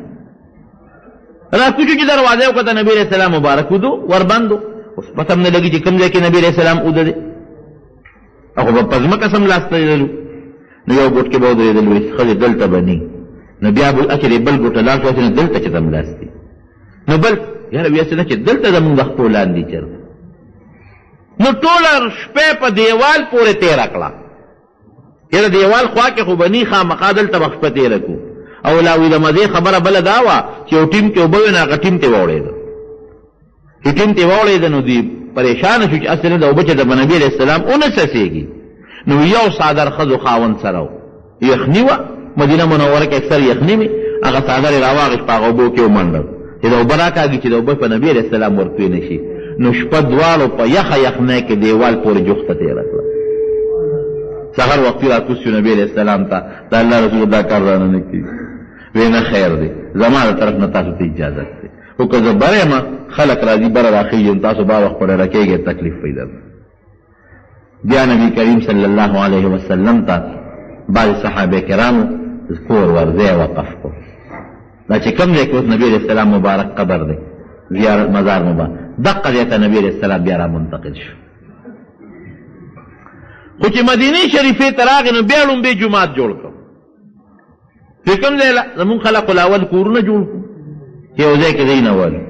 راکوچو چې دروازه یې وکړه، نبي علیه السلام مبارک ودو وربندو، اوس پته هم نه لګي چې کوم ځای کې نبي علیه السلام اوده دی، هغه به په ځمکه سملاسته درېدلو. نو یو ګوټ کې به ودرېدل، وایي ښځې دلته به نی، نو بیا به هسې بل ګوټ لاړ شو، هسې نه دلته چې سملاستي، نو بل یاره وایي هسې نه چې دلته زموږ د خپو لاندې چېرته. نو ټوله شپه په دیوال پورې تېره کړه، یاره دیوال خوا کې خو به نی، خامخا دلته به شپه تېره کړو. او لا وایي د مزې خبره بله دا وه چې یو ټیم کې اوبه وې، نو هغه ټیم ته واوړېده، چې ټیم ته واوړېده نو دوی پریشانه شو چې هسې نه د اوبه چې د نبي علیه السلام ونه څڅېږي. نو یو څادر ښځو خاوند سره و، یخني وه، مدینه منوره کې اکثر یخني وي، هغه څادر یې راواخیست په هغه اوبو کې ومنډل چې د اوبه راکاږي چې د اوبه په نبي علیه السلام ورتوی نه شي. نو شپه دواړو په یخه یخنۍ کې دیوال پورې جوخته تېره کړه. سهار وختي راکوز شو نبي علیه السلام ته، د الله رسول دا کار رانه نه کېږي. وی نه خیر دی، زما د طرف نه تاسو ته اجازت دی، خو که زه بره یم خلک راځي بره راخېږي، نو تاسو با وخت په ډېره کېږئ، تکلیف پیدا. بیا نبی کریم صلی الله علیه وسلم ته بعضې صحابه کرامو کور ورځی وقف کړو. دا چې کوم ځای کې اوس نبی علیه السلام مبارک قبر دی، زیارت مزار مبارک، دقه ځای ته نبی علیه السلام بیا را منتقل شو. خو چې مدینې شریفې ته راغی نو بیا ړومبی جومات جوړ کړ. چې کوم ځای زمونږ خلک خو لاول کورونه جوړ کړو چې یو ځای کې ځای نه والو،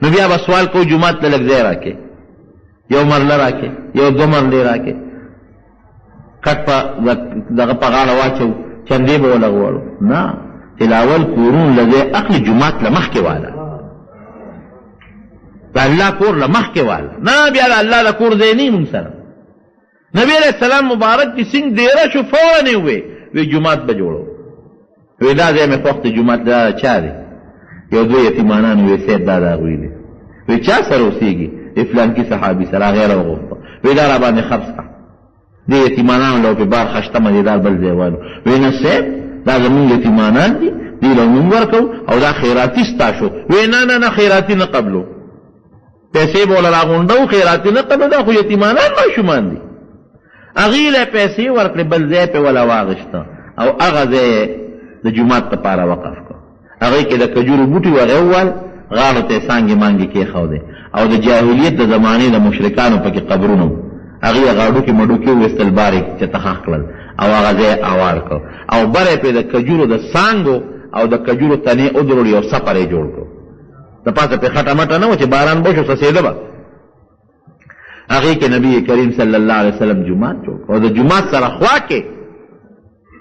نو بیا به سوال کوو جومات ته لږ ځای راکړې، یو مرله راکړې، یو دوه مرلې راکړې، کټ په دغه په غاړه واچو، چندې به وله غواړو. نه، چې لاول کورونو له ځای اخلي، جومات له مخکې واله، د الله کور له مخکې واله، نه بیا د الله د کور ځای نه مونږ سره. نبی علیہ السلام مبارک چې څنګه دېره شو فوراً یې وویل، وی جومات به جوړو. وی دا ځای مې خوښ دی، جومات دا چا دی؟ یو دوه یتیمانان وی صاحب دا د هغوی دی. وی چا سره اوسېږي؟ وی فلانکي صحابي سره. هغه یې راوغوښته، وی دا راباندې خرڅ کړه. دې یتیمانانو له پې بار خشته مزېدار بل ځای والو. وی نه صاحب دا زمونږ یتیمانان دي، دې له مونږ ورکوو او دا خیراتي ستا شو. وی نه نه نه، خیراتي نه قبلو، پیسې به وله راغونډو، خیراتي نه قبلو، دا خو یتیمانان ماشومان دي. هغې له پیسې ورکړې، بل ځای پې وله واخیسته او هغه ځای یې د جومات لپاره وقف کړ. هغې کې د کجورو بوټي وغې ووال، غاړو ته یې څانګې مانګې کېښودې او د جاهلیت د زمانې د مشرکانو پکې قبرونه وو، هغې هغه هډوکي مډوکي وویستل، بار یې چېرته ښخ کړل او هغه ځای یې اوار کړ او بره یې پرې د کجورو د څانګو او د کجورو تنې ودرولې، یو څپر یې جوړ کړ. د پاسه پرې خټه مټه نه وه چې باران به شو څڅېده به. هغې کې نبی کریم صلی الله علیه وسلم جومات جوړ کړ او د جومات سره خوا کې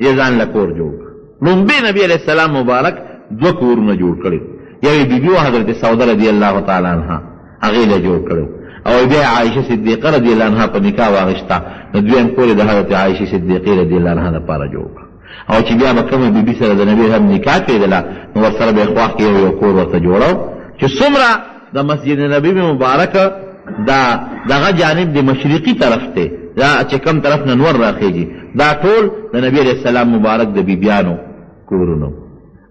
یې ځان له کور جوړ کړ. لومبی نبی علیه السلام مبارک دوه کورونه جوړ کړي، یوې بیبي وه حضرت سوده رضی الله تعالی عنها، هغې له جوړ کړی او بیا عایشه صدیقه رضی الله عنها په نکاح واغېسته، نو دویم کور یې د حضرت عایشه صدیقې رضی الله عنها لپاره جوړ کړ. او چې بیا به کومه بیبي سره د نبی هم نکاح کېدله نو ورسره به یې خوا کې یو یو کور ورته جوړو. چې څومره د مسجد نبوي مبارک دا دغه جانب د مشرقي طرف ته، دا چې کوم طرف نه نور راخېږي، دا ټول د نبی علیه السلام مبارک د بیبیانو کورونو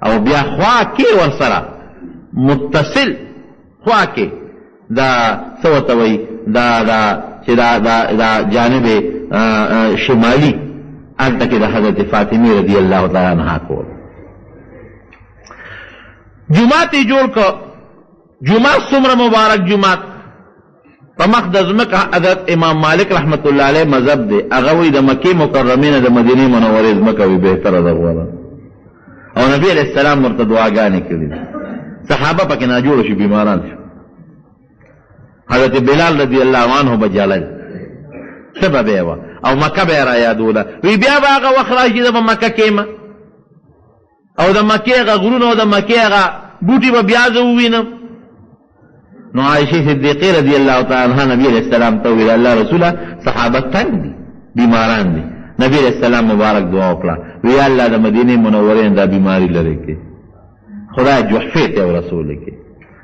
او بیا خوا کې ورسره متصل خوا کې دا څه ورته وایي، دا دا چې دا دا دا جانب شمالي هلته کې د حضرت فاطمې رضی الله تعالی عنها کور. جومات یې جوړ کړ. جومات څومره مبارک جومات په مخ د ځمکه. حضرت امام مالک رحمت الله علیه مذهب دی، هغه وایي د مکې مکرمې نه د مدینې منورې ځمکه وي بهتره ده غوره. او نبی علیه السلام ورته دعاګانې کړې دي. صحابه پکې ناجوړ شو، بیماران شو. حضرت بلال رضی الله عنه به ژړل. تبه به یې وه او مکه به یې رایادوله. وی بیا به هغه وخت راشي زه به مکه کې یم او د مکې هغه غرونه او د مکې هغه بوټي به بیا زه ووینم. نو عائشې صدیقې رضی الله تعالی عنها نبی علیہ السلام ته وویل، الله رسوله صحابه تنګ دي، بیماران دي. نبی علیہ السلام مبارک دعا وکړه، وی یا الله د مدینې منورې نه دا بیماري لرې کړې، خدای جحفې ته ورسولې کړې.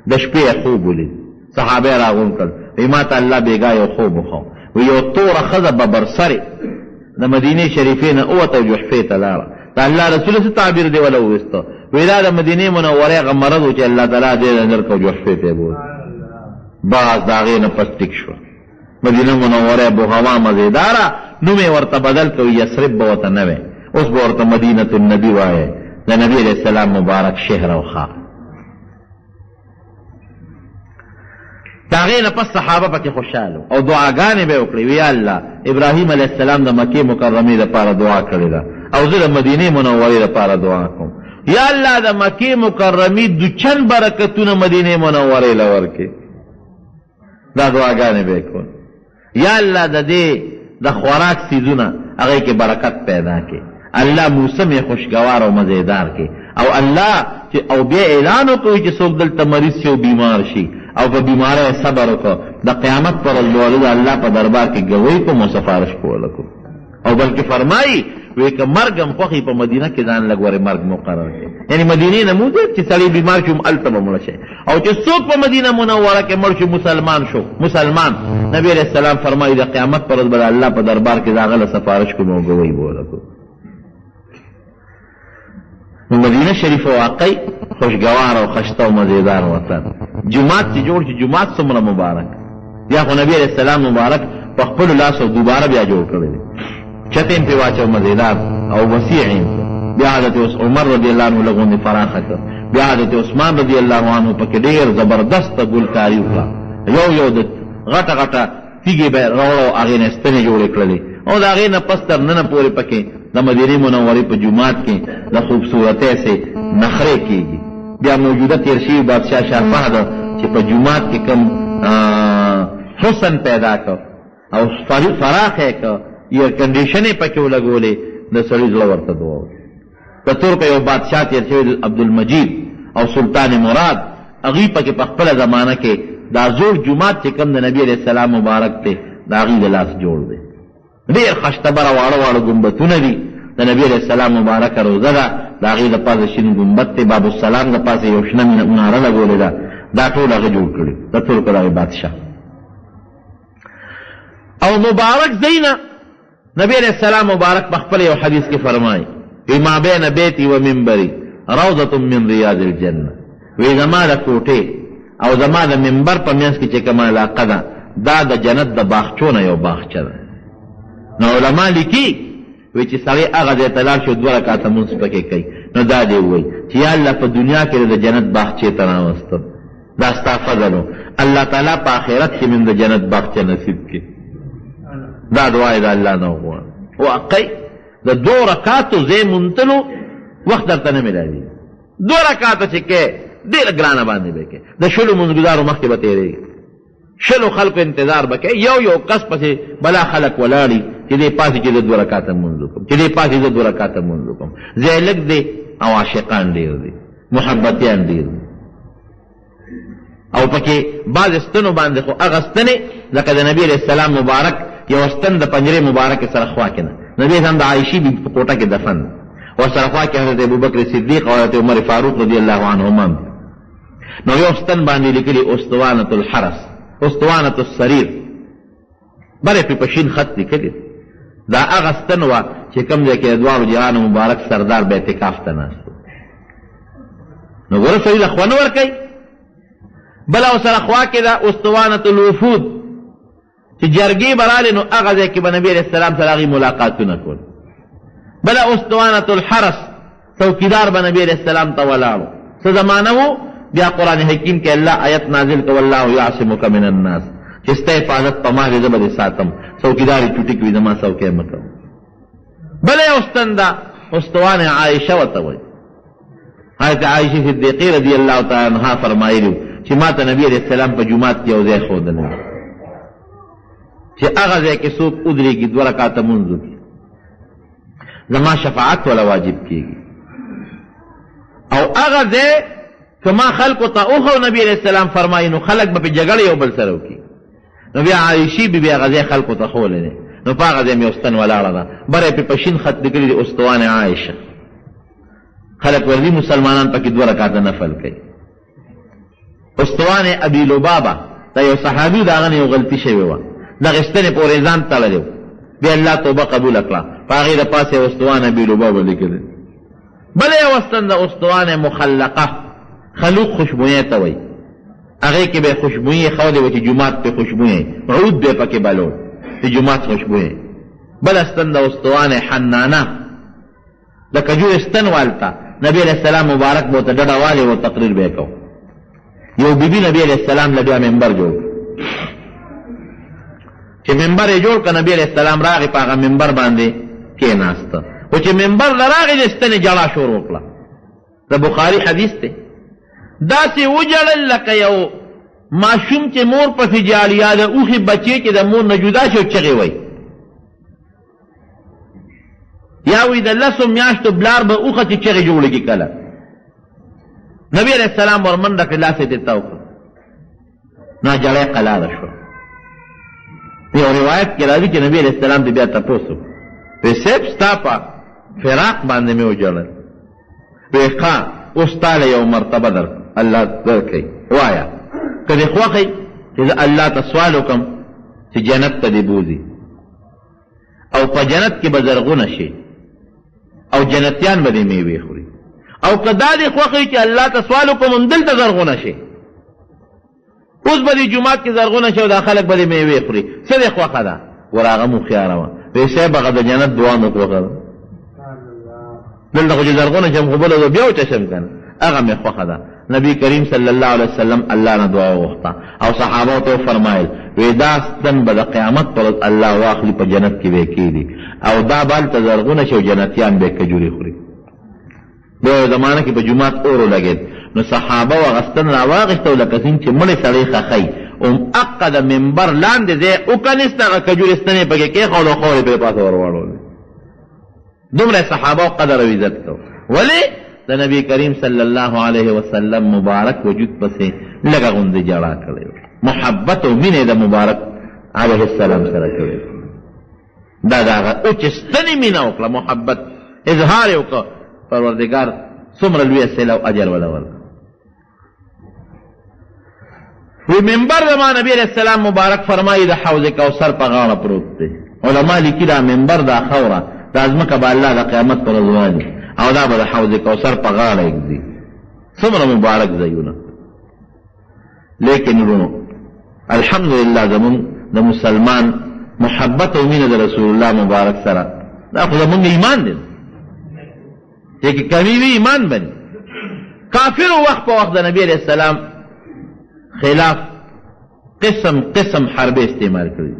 د شپې یې خوب ولید، صحابه یې راغونډ کړل، وی ما ته الله بېګا یو خوب وښو، وی یو توره ښځه ببرسرې د مدینې شریفې نه ووته او جحفې ته لاړه. د الله رسول څه تعبیر دی وله وویسته؟ وی دا د مدینې منورې هغه مرض و چې الله تعالی دې نظر کو جحفې ته یې بوت. بس د هغې نه پس ټیک شوه مدینه منوره، بوهوا مزیداره، نوم یې ورته بدل کړ، یثرب به ورته نه وی، اوس به ورته مدینة النبي وایې، د نبي علیه السلام مبارک شهر او ښار. د هغې نه پس صحابه پکې خوشحاله او دعاګانې به یې وکړې، وی یا الله ابراهیم علیه السلام د مکې مکرمې دپاره دعا کړې ده او زه د مدینې منورې دپاره دعا کوم، یا الله د مکې مکرمې دوچن برکتونه مدینې منورې له ورکړې. دا دعاګانې به یې کولې، یا الله د دې د خوراک څیزونه هغې کې برکت پیدا کړي، الله موسم یې خوشګوار او مزیدار کړي، او الله چې او بیا اعلان وکړي چې څوک دلته مریض شي او بیمار شي او په بیمارۍ یې صبر وکړ، د قیامت پر ورځ به د الله په دربار کې ګواهي کوم او سفارش به ورله کوم. او بلکې فرمایي وی که مرګ هم خوښي په مدینه کې ځان لږ ورې مرګ مقرر کړي، یعنی مدینې نه موځي چې سړی بیمار شي هم هلته به مړ شي، او چې څوک په مدینه منوره کې مړ شي مسلمان شو، مسلمان، نبی علیه السلام فرمایي د قیامت پر ورځ به د الله په دربار کې د هغه له سفارش کوم او ګواهي به ورله کوم. نو مدینه شریفه واقعي خوشګوار او خشته او مزیدار وطن. جومات چې جوړ شي، جومات څومره مبارک. بیا خو نبی علیه السلام مبارک په خپلو لاسو دوباره بیا جوړ کړی دی، چت یې پرې واچو مزیدار او وسیع یې کړ. بیا حضرت عمر رضی الله عنه لږ غوندې فراخه کړ، بیا حضرت عثمان رضی الله عنه پکې ډېر زبردست ګلکاري وکړه، یو یو د غټه غټه تیږې به یې راوړه او هغې نه یې ستنې جوړې کړلې، او د هغې نه پس تر ننه پورې پکې د مدینې منورې په جومات کې د خوبصورتۍ سې نخرې کېږي. بیا موجوده تېر شوي بادشاه شاه فهد چې په جومات کې کوم حسن پیدا کړ او فراخ یې کړ، ایئر کنډیشن یې پکې ولګولې، د سړي زړه ورته دعا وکړي. د ترکو یو بادشاه تېر شوی دی عبدالمجید او سلطان مراد، هغوی پکې په خپله زمانه کې دا زوړ جومات چې کوم د نبي علیه السلام مبارک دی د هغوی د لاس جوړ دی، ډېر خشته بره واړه واړه ګنبتونه دي، د نبي علیه السلام مبارکه روضه ده، د هغې د پاسه شین ګنبت دی، باب السلام د پاسه یو شنه مناره لګولې ده، دا ټول هغه جوړ کړي د ترکو دغه بادشاه او مبارک ځای نه. نبی علیہ السلام مبارک په خپل یو حدیث کې فرمایي، وی ما بین بیتی و منبری روضة من ریاض الجنه، وی زما د کوټې او زما د منبر په منځ کې چې کومه علاقه ده دا د جنت د باغچو نه یو باغچه ده. نو علما لیکي وی چې سړی هغه ځای ته لاړ شي او دوه رکعته لمونځ پکې کوي، نو دا دی ووایي چې یا الله په دنیا کې د جنت باغچې ته راوستم، دا ستا فضل و، الله تعالی په آخرت کې مې د جنت باغچه نصیب کړي. دا دعا یې د الله نه وغواړه. واقعي د دوو رکعاتو ځای موندلو وخت درته نه ملاوي، دوه رکعاته چې کې ډېره ګرانه باندې به کې، د شلو مونځګزارو مخکې به تېرېږي، شلو خلکو انتظار به کوي، یو یو کس پسې بلا خلک ولاړي چې دې پاسې چې زه دوه رکعاته لمونځ وکړم، چې دې پاسې زه دوه رکعاته لمونځ وکړم. ځای لږ دی او عاشقان ډېر دي، محبتیان ډېر دي، او پکې بعضې ستنو باندې خو هغه ستنې لکه د نبي علیه السلام مبارک یوه ستن د پنجرې مبارکې سره خوا کې ده، نبي اسلام د عایشې بي په کوټه کې دفن ده، ورسره خوا کې حضرت ابوبکر صدیق او حضرت عمر فاروق رضی الله عنهما هم دي. نو یو ستن باندې لیکلي استوانة الحرس، استوانة السریر، بله پې په شین خط لیکلي. دا هغه ستن وه چې کوم ځای کې د دواړو جهانو مبارک سردار به اعتکاف ته ناست و. نو ګوره سړي له خوند ورکوي. بله ورسره خوا کې ده استوانة الوفود، چې جرګې به رالې نو هغه ځای کې به نبي علیه السلام سره هغوی ملاقاتونه کول. بله استوانة الحرس، څوکیدار به نبی علیه السلام ته ولاړ و. څه زمانه وو، بیا قرآن حکیم کې الله آیت نازل کړ، والله یعصمک من الناس، چې ستا حفاظت په ما دی، زه به دې ساتم. څوکیدار یې چوټي کوي، زما څوکۍ مه کوه. بله یو ستن ده استوانه عایشه ورته وایي. حضرت عایشه صدیقې رضی الله تعالی عنها فرمایلي چې ما ته نبی علیه السلام په جومات کې یو ځای ښودلی. چې هغه ځای کې څوک ودرېږي دوه رکعته لمونځ وکړي، زما شفاعت ولا واجب کېږي. او هغه ځای که ما خلکو ته وښو، نبي علیه السلام فرمایي، نو خلک به پې جګړه یو بل سره وکړي. نو بیا عایشې بي بي هغه ځای خلکو ته ښوولی دی، نو په هغه ځای مې یو ستن ولاړه ده، بره یې پې په شین خط لیکلي دي استوان عایشه. خلک ورځي مسلمانان پکې دوه رکعته نفل کوي. استوان ابي لبابه دا یو صحابي، د هغه نه یو غلطي شوې وه، دغې ستنې پورې ځان تړلی و، بیا الله توبه قبوله کړه، په هغې د پاسه یې استوان ابي لبابه لیکلی. بله یوه ستن د استوان مخلقه، خلوق خوشبویۍ ته وایي، هغې کې به یې خوشبویي ایښودې وه چې جومات پرې خوشبویه، عود به یې پکې بلو چې جومات خوشبویه. بله ستن د استوان حنانه، د کجورې ستن والته نبی علیه السلام مبارک به ورته ډډه والې و، تقریر به یې کو. یو بیبي نبی علیه السلام له بیا منبر جوړ، چې منبر یې جوړ کړ، نبی علیه السلام راغی په هغه منبر باندې کېناسته، خو چې منبر له راغی د ستنې ژړا شروع کړه. د بخاري حدیث دی، داسې وژړل لکه یو ماشوم چې مور پسې ژاړي، یا د اوښې بچی چې د مور نه جدا شي او چغې وایي، یا وی د لسو میاشتو بلار به اوښه چې چغې جوړې کړي. کله نبی علیه السلام ورمنډه کړې، لاس یې ترې تاو کړ، نو جړی قلاره شوه. یو روایت کې راځي چې نبی علیه السلام دې بیا تپوس وکړ، وی صاحب ستا په فراق باندې مې وژړل. وی ښه، اوس تا له یو مرتبه در الله درکوي، وایه که دې خوښ چې زه الله ته سوال وکړم چې جنت ته دې بوځي او په جنت کې به زرغونه شي او جنتیان به دې میوې خوري، او که دا دې خوښ وي چې الله ته سوال وکړم همدلته زرغونه شي، اوس به دې جومات کې زرغونه شي او دا خلک به دې میوې خوري، څه دې خوښه ده؟ ګوره هغه هم هوښیاره وه، وایي صاحب هغه د جنت دعا مې خوښه ده، دلته خو چې زرغونه شم خو بله بیا وچه شم که نه، هغه مې خوښه ده. نبی کریم صلی الله علیه وسلم الله نه دعا وغوښته او صحابه ته وفرمایل، وی دا ستن به د قیامت پر ورځ الله واخلي، په جنت کې به یې کښېږدي او دا به هلته زرغونه شي او جنتیان به یې کجورې خوري. بیا یو زمانه کې په جومات اور ولګېد، نو صحابه هغه ستن راواخیسته او لکه څنګه چې مړی سړی ښخوي هم اقه د منبر لاندې ځای وکنیست، هغه کجورې ستنې یې پکې کېښوده او خاورې پرې پاسه ور واړولې. دومره صحابه قدر او عزت کو، ولې د نبی کریم صلی الله علیه وسلم مبارک وجود پسې لږه غوندې ژړا کړې، محبت او مینه د مبارک علیه السلام سره کړې. دا د هغه اوچې ستنې مینه وکړه، محبت اظهار یې وکړ، پروردګار څومره لویه صله او اجر وله ورکړ. وی منبر زما نبی علیہ السلام مبارک فرمایي د حوض کوثر په غاړه پروت دی. علما لیکي دا منبر، دا خاوره، دا ځمکه به الله د قیامت پر ورځ والي او دا به د حوض کوثر په غاړه ږدي. څومره مبارک ځایونه. لیکن ورونو الحمدلله زمونږ د مسلمان محبت او مینه د رسول الله مبارک سره دا خو زمونږ ایمان دی، چې کمی وي ایمان بني. کافر وخت په وخت د نبی علیہ السلام خلاف قسم قسم حربې استعمال کړي.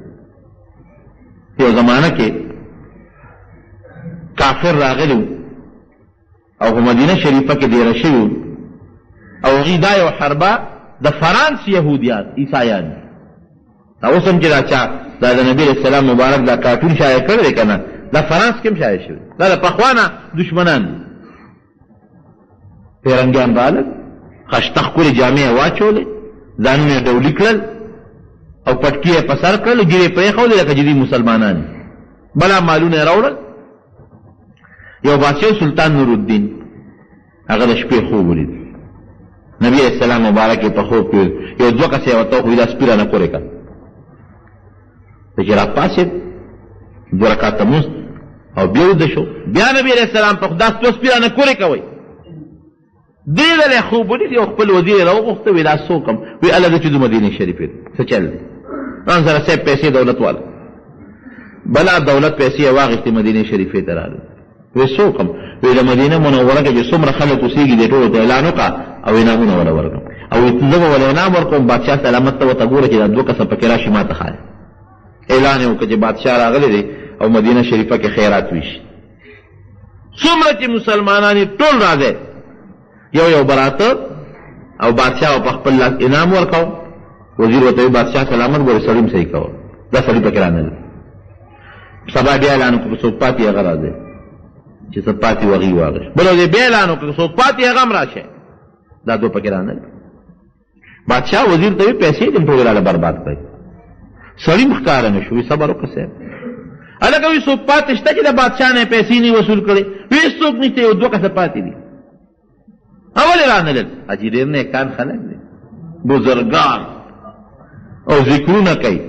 یو زمانه کې کافر راغلی او په مدینه شریفه کې دېره شوي او هغوی دا یو حربه د فرانس یهودیان عیسایان دي. دا اوس هم چې دا چا دا د نبي علیه السلام مبارک دا کارټون شایع کړی دی که نه، دا فرانس کې هم شایع شوی، دا د پخوا نه دښمنان دي. پیرنګیان رالل، خشته ښکلې جامې یې واچولې، ځانونه یې ډولي کړل او پټکي یې په سر کړل، ږیرې یې پرېښودې لکه چې دوی مسلمانان دي، بلا مالونه یې راوړل. یو بادشاه سلطان نورالدین هغه د شپې خوب ولید، نبی علیہ السلام مبارک یې په خوب کې یو دوه کسه یې ورته وښودل، دا سپي رانه کورې کړه. چې راپاڅېد دوه رکعته لمونځ او بیا ویده شو. بیا نبی علیہ السلام په دا دوه سپي رانه کورې کوئ. درې ځله یې خوب ولید، یو خپل وزیر یې راوغوښته، وی دا څه وکړم؟ وی هله زه چې ځو مدینې شریفې ته، څه چل دی؟ ځان سره صاحب پیسې دولت والا بلا دولت پیسې یې واخیستې، مدینې شریفې ته راغله. وی څه وکړم؟ وی د مدینه منوره کې چې څومره خلک اوسېږي دې ټولو ته اعلان وکړه او انعامونه وله ورکړم، او زه به وله انعام ورکوم. بادشاه سلامت ته ورته ګوره چې دا دوه کسه پکې راشي ما ته ښایي. اعلان یې وکړ چې بادشاه راغلی دی او مدینه شریفه کې خیرات ویشي، څومره چې مسلمانان یې ټول راځي، یو یو به راته او بادشاه به په خپل لاس انعام ورکاو. وزیر ورته وایي بادشاه سلامت ګوره سړي هم صحیح کوه، دا سړي پکې رانه سبا بیا اعلان وکړو څوک پاتې هغه راځي، چې څه پاتې وو هغوی واغېست. بله ورځ یې بیا اعلان وکړو څوک پاتې هغه هم راشه، دا دوه پکې رانه. بادشاه وزیر ته وی پیسې دې ټولې راله برباد کړې. سړي هم ښکاره نه شو. وی صبر وکړه صاحب، هلکه وی څوک پاتې شته چې د بادشاه نه یې پیسې نه وصول کړې؟ وی هېڅوک نشته، یو دوه کسه پاتې دي. ولې رانه لل؟ حاجي ډېر نیکان خلک دي، بزرګان او ذکرونه کوي،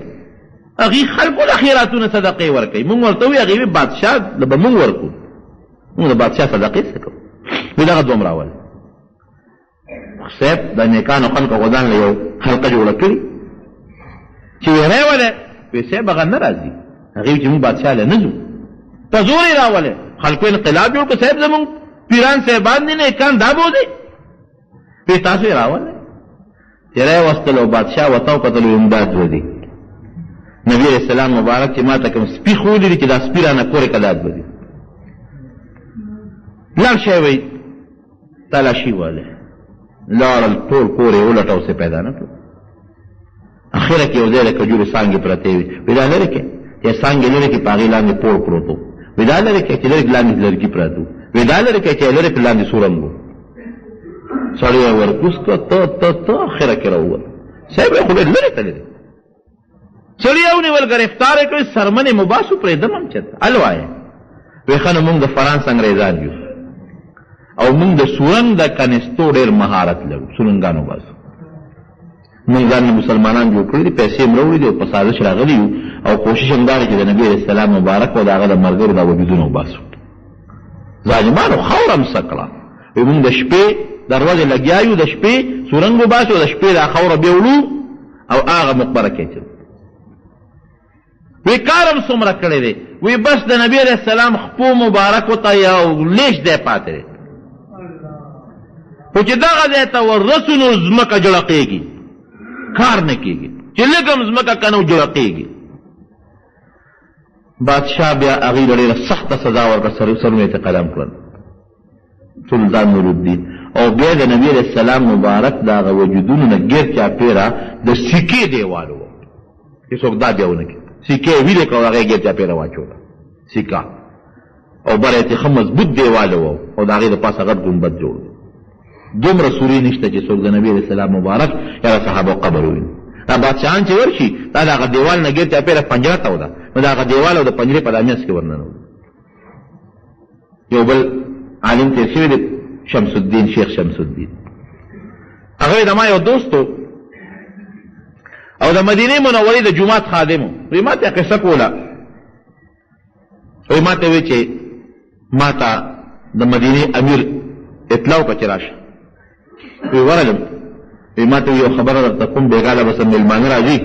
هغوی خلکو له خیراتونه صدقې ورکوي. مونږ ورته ووایو، هغوی وي بادشاه له به مونږ ورکو، مونږ د بادشاه صدقې څه کوو؟ وی دغه دوم راول صاحب د نیکانو خلکو خو ځان له یو حلقه جوړه کړي چې ویری ولی وی صاحب هغه نه راځي، هغوی چې مونږ بادشاه له نه ځو، په زور یې راولی. خلکو انقلاب جوړ کړ، صاحب زمونږ پیران صاحبان دي نیکان دا بوځئ، وی تاسو یې راولی. چې راوستل او بادشاه ورته وکتل، وی همدا دوه دي. نبي علیه السلام مبارک چې ما ته کوم سپي ښوولي دي چې دا سپي رانه کورې که دا دوه دي، لاړ شئ وایي تلاشي والے. لاړل ټول کور یې ولټاو، څه پیدا نه کړو. اخره کې یو ځای د کجورو څانګې پرتې وې، وی دا لرې کړې، چې څانګې لرې کړې په هغې لاندې پوړ پروت و. وی دا لرې کړې، چې لرې لاندې لرګي پراته وو. وی دا لرې کړې، چې لرې کړې لاندې سورنګ و. سړی یې ورکوز کړه، ته ته ته اخره کې راووت. صاحب یې خو ډېر لرې تللی دی. سړی یې ونیول، ګرفتار یې کړ، څرمنې مو باسو پرېږدم هم چېرته هل وایه. وی ښه نو موږ د فرانس انګرېزان یو او موږ د سورنګ د کنستو ډېر مهارت لرو، سورنګان وباسو. موږ ځان مسلمانان جوړ کړي دي، پیسې هم راوړي دي او په سازش راغلي یو او کوشش هم دا دی چې د نبي علیه السلام مبارک او د هغه د ملګرو دا وجودونه وباسو. ظالمانو خاوره هم څه کړه. وی موږ د شپې د ورځې لګیا یو، د شپې سورنګ وباسو، د شپې دا خاوره بیا وړو او هغه مقبره کې اچوو. وی کار هم څومره کړی دی. وی بس د نبی علیه السلام خپو مبارکو ته یو لیش دی پاتې دی، خو چې دغه ځای ته ورسو نو ځمکه جړقېږي، کار نه کېږي، چې لږ هم ځمکه که نه جړقېږي. بادشاه بیا هغوی له ډېره سخته سزا ورکړه، سرونه یې ترې قلم کړل. سلطان نورالدین او بیا د نبی علیه السلام مبارک د هغه وجودونو نه ګیر چاپېره د سیکې دیوال و چې څوک دا بیا ونه کړي. سیکې یې ویلې کړه او هغه یې ګیر چاپېره واچوله سیکه، او بره یې ترې ښه مضبوط دیوال و او د هغې د پاسه غټ ګنبد جوړ دی. دومره سوري نشته چې څوک د نبی علیه السلام مبارک یا د صحابو قبر وویني. دا بادشاهان چې ورشي دا د هغه دیوال نه ګیر چاپېره پنجره تاوده، نو د هغه دیوال او د پنجرې په دا منځ کې ورننوځي. یو بل عالم تیر شوی دی، شمس الدین، شیخ شمس الدین، هغه د ما یو دوست او د مدینه منورې د جومات خادم و. وی ما ته قصه کوله، وی ما ته وی چې ما ته د مدینې امیر اطلاع وکړه چې راشه. وی ورغلم، وی ما ته یو خبره درته کوم، بېګا له به څه مېلمانه راځي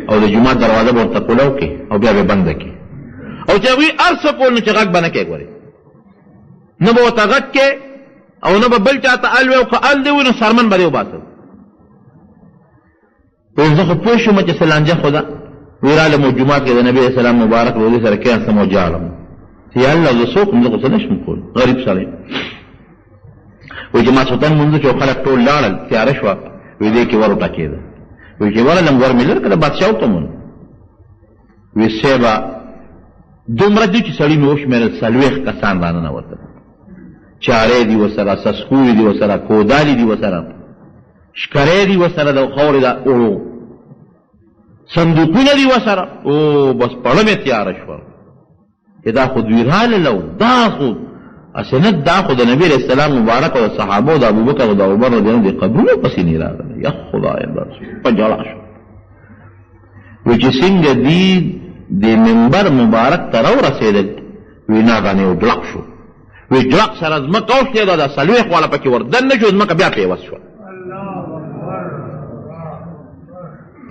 او د جومات دروازه به ورته کولاو کړې او بیا به بنده کړې، او چې هغوی هر څه کول نو چې غږ به نه کوې، ګورې نه به ورته غږ کوې او نه به بل چا ته ال وې، او که ال دې وي نو څرمن به دې وباسل. وایي زه خو پوه شوم چې څه لانجه خو ده. وایي رالم او جومات کې د نبي علیه السلام مبارک روضې سره کښېناستم او ژاړم چې یا الله زه څوک یم، زه خو څه نه شم کولی، غریب سړی. وایي چې ماسخوتن لمونځ وشو، خلک ټول لاړل، تیاره شوه. وایي دې کې ور وټکېده. وایي چې ورغلم ور مې لر کړه، بادشاه وتمون. وایي صاحبه دومره دي چې سړي مې وشمېرل، 40 کسان راننوتل، چارې دي ورسره، سسکوري دي ورسره، کودالي دي ورسره، شکرې دي ورسره، د خاورې د اوړو صندوقونه دي ورسره. او بس پړه مې تیاره شوه چې دا خو دوی رالل او دا خو هسې نه، دا خو د نبي علیه السلام مبارک او د صحابو د ابوبکر او د عمر رضی الله د قبرونو پسې نه راغله. یا خدای بس په ژړا شو. وی چې څنګه دي د منبر مبارک ته راورسېدل، وی ناګهانه یو جړق شو. وی جړق سره ځمکه وشلېده، دا 40 والا پکې ور دننه شو، ځمکه بیا پیوست شوه.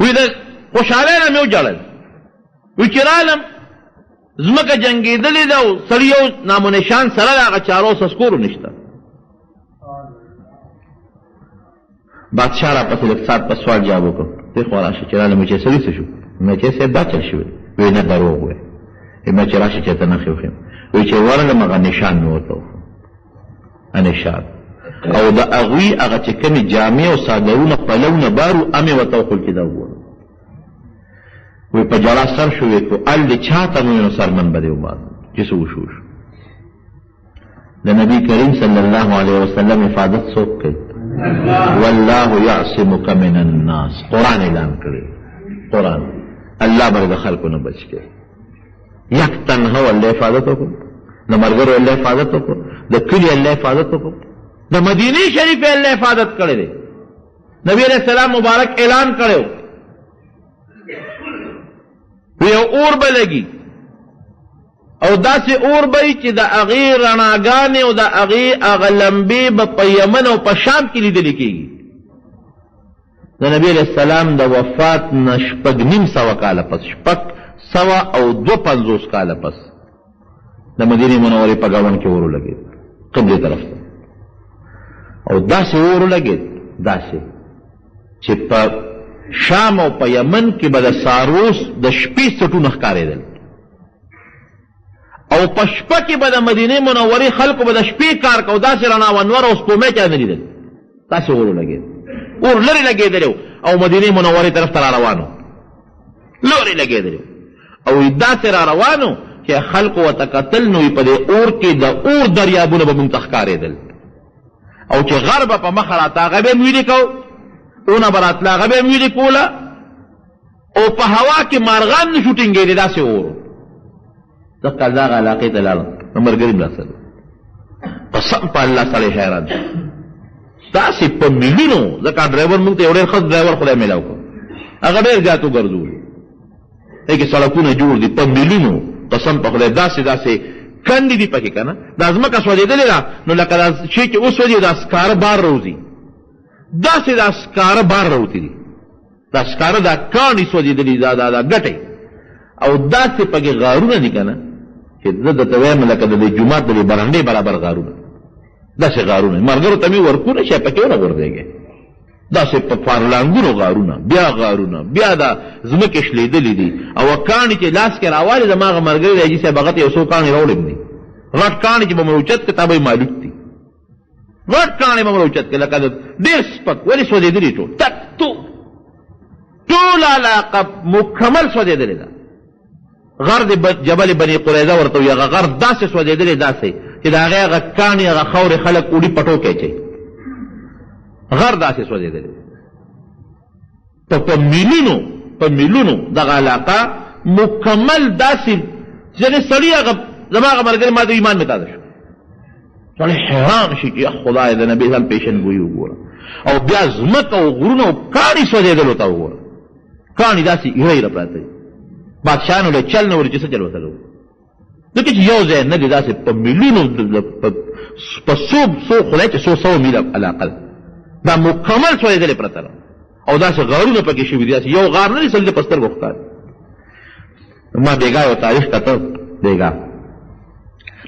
وی د خوشحالۍ نه مې وژړل. وی چې رالم ځمکه جنګېدلې ده او سړي یو نام و نشان سره د هغه چارو سسکورو نشته. بادشاه راپسې لږ ساعت په سوال جواب وکړ، ته خو راشه چې رالم چې سړي څه شو؟ مې چې صاحب دا چل شوی. وی نه دروغ وی. مې چې راشه چې ته نښې وښیم. وی چې ورغلم هغه نشان مې ورته وښود، نشان او د هغوی هغه چې کومې جامې او څادرونه پلونه بارو امې ورته وښول چې دا وګوره. وی په جړا سر شو، وی کو ال دې چاته نه نو سرمن به دې وباسم چې څه وشو شو. د نبی کریم صلی الله علیه وسلم حفاظت څوک کوي؟ والله یعصمک من الناس. قرآن اعلان کړی، قرآن الله بر د خلکو نه بچ کړي. یک تنها الله حفاظت وکړو، د ملګرو الله حفاظت وکړو، د کلي الله حفاظت وکړو، د مدینې شریفې الله حفاظت کړی دی. نبی علیہ السلام مبارک اعلان کړو، یو اور به لګي او داسې اور به وي چې د هغې رڼاګانې او د هغې هغه لمبې به په یمن او په شام کې لیدلې کېږي. د نبی علیه السلام د وفات نه 650 کاله پس، 652 کاله پس د مدینې منورې په ګاونډ کې اور ولګېد، قبلې طرف ته، او داسې اور ولګېد داسې چې په شام او په یمن کې به د ساروس د شپې څټونه ښکارېدل، او په شپه کې به د مدینې منورې خلکو به د شپې کار کو، داسې رڼا وه، نور او سپوږمۍ چا نه لیدل، داسې اور ولګېد. اور لرې لګېدلی او مدینې منورې طرف ته را روان و، لرې لګېدلی او داسې را روان و چې خلکو ورته کتل، نو په دې اور کې د اور دریابونه به مونږ ته ښکارېدل، او چې غر به په مخه راته هغه به یې هم ویلي کو، اونه به راتله هغه به یې هم ویلي کوله، او په هوا کې مارغان نه شو ټینګېدی، داسې اور. زه کال دغه علاقې ته لاړم، نو ملګري مې راسره، قسم په الله سړی حیران شو، داسې په میلونو. ځکه ډرایور موږ ته یو ډېر ښه ډرایور خدای میلاو کړ، هغه ډېر زیات وګرځولو، دې کې سړکونه جوړ دي په میلونو، قسم په خدای داسې داسې کندې دي پکې که نه، دا ځمکه سوځېدلې ده، نو لکه دا شی چې وسوځي دا سکاره بار راوځي، داسې دا سکاره بار راوتي دي، دا سکاره دا کاڼي سوځېدلي، دا دا دا ګټې، او داسې پکې غارونه دي که نه چې زه درته وایم لکه د دې جومات د دې برنډې برابر غارونه، داسې غارونه. ملګرو ته مې ورکونه چې پکې ونه غورځېږي، داسې په فارلانګونو غارونه، بیا غارونه، بیا دا ځمکې شلېدلې دي، او کاڼي چې لاس کې راوالي، زما هغه ملګری دی حاجي صاحب، هغه ته یو څو کاڼي راوړم دي، غټ کاڼي چې به مې اوچت کړه تا به یې مالوت دي، غټ کاڼي به مې راوچت کړه لکه ډېر سپک، ولې سوځېدلي ټول تک تو ټوله علاقه مکمل سوځېدلې ده. غر د جبل بني قریظه ورته وایي، هغه غر داسې سوځېدلی داسې چې د هغې هغه کاڼي هغه خاورې خلک وړي پټو کې اچوي، غر داسې سوځېدلی په میلونو، په میلونو دغه علاقه مکمل داسې ځینې سړي هغه زما هغه ملګری ما ته ایمان مې تازه شو، سړی حیران شي چې خدای د نبي اسلام پیشنګویي وګوره، او بیا ځمکه او غرونه او کاڼي سوځېدلو ته وګوره، کاڼي داسې ایره ایره پراته دي، بادشاهانو له چل نه وري چې څه چل ورسره وکړو، ځکه چې یو ځای نه دی، داسې په میلونو په څو څو خدای چې څو سوه میله علاقه ده، دا مکمل سوځېدلې پرته ده، او داسې غارونه پکې شوي دي، داسې یو غار نه دی سړي په سترګو ښکاري. ما بېګا یو تاریخ کته بېګا،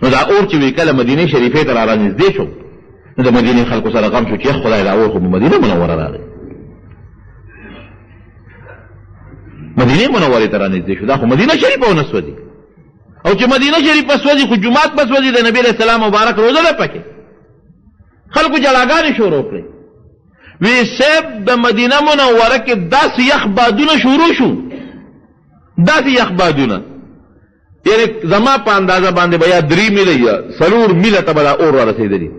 نو دا اور چې وی کله مدینې شریفې ته را رانږدې شو، نو د مدینې خلکو سره غم شو چې خدای دا اور خو په مدینه منوره راغی، مدینې منورې ته رانږدې شو، دا خو مدینه شریفه ونه سوځي، او چې مدینه شریفه سوځي خو جومات به سوځي، د نبي علیه السلام مبارک روزه ده پکې. خلکو جړاګانې شروع کړې، وی صاحب د مدینه منوره کې داسې یخ بادونه شروع شو، داسې یخ بادونه، یعنی زما په اندازه باندې به یا 3 میله یا 4 میله ته به دا اور را رسېدلی،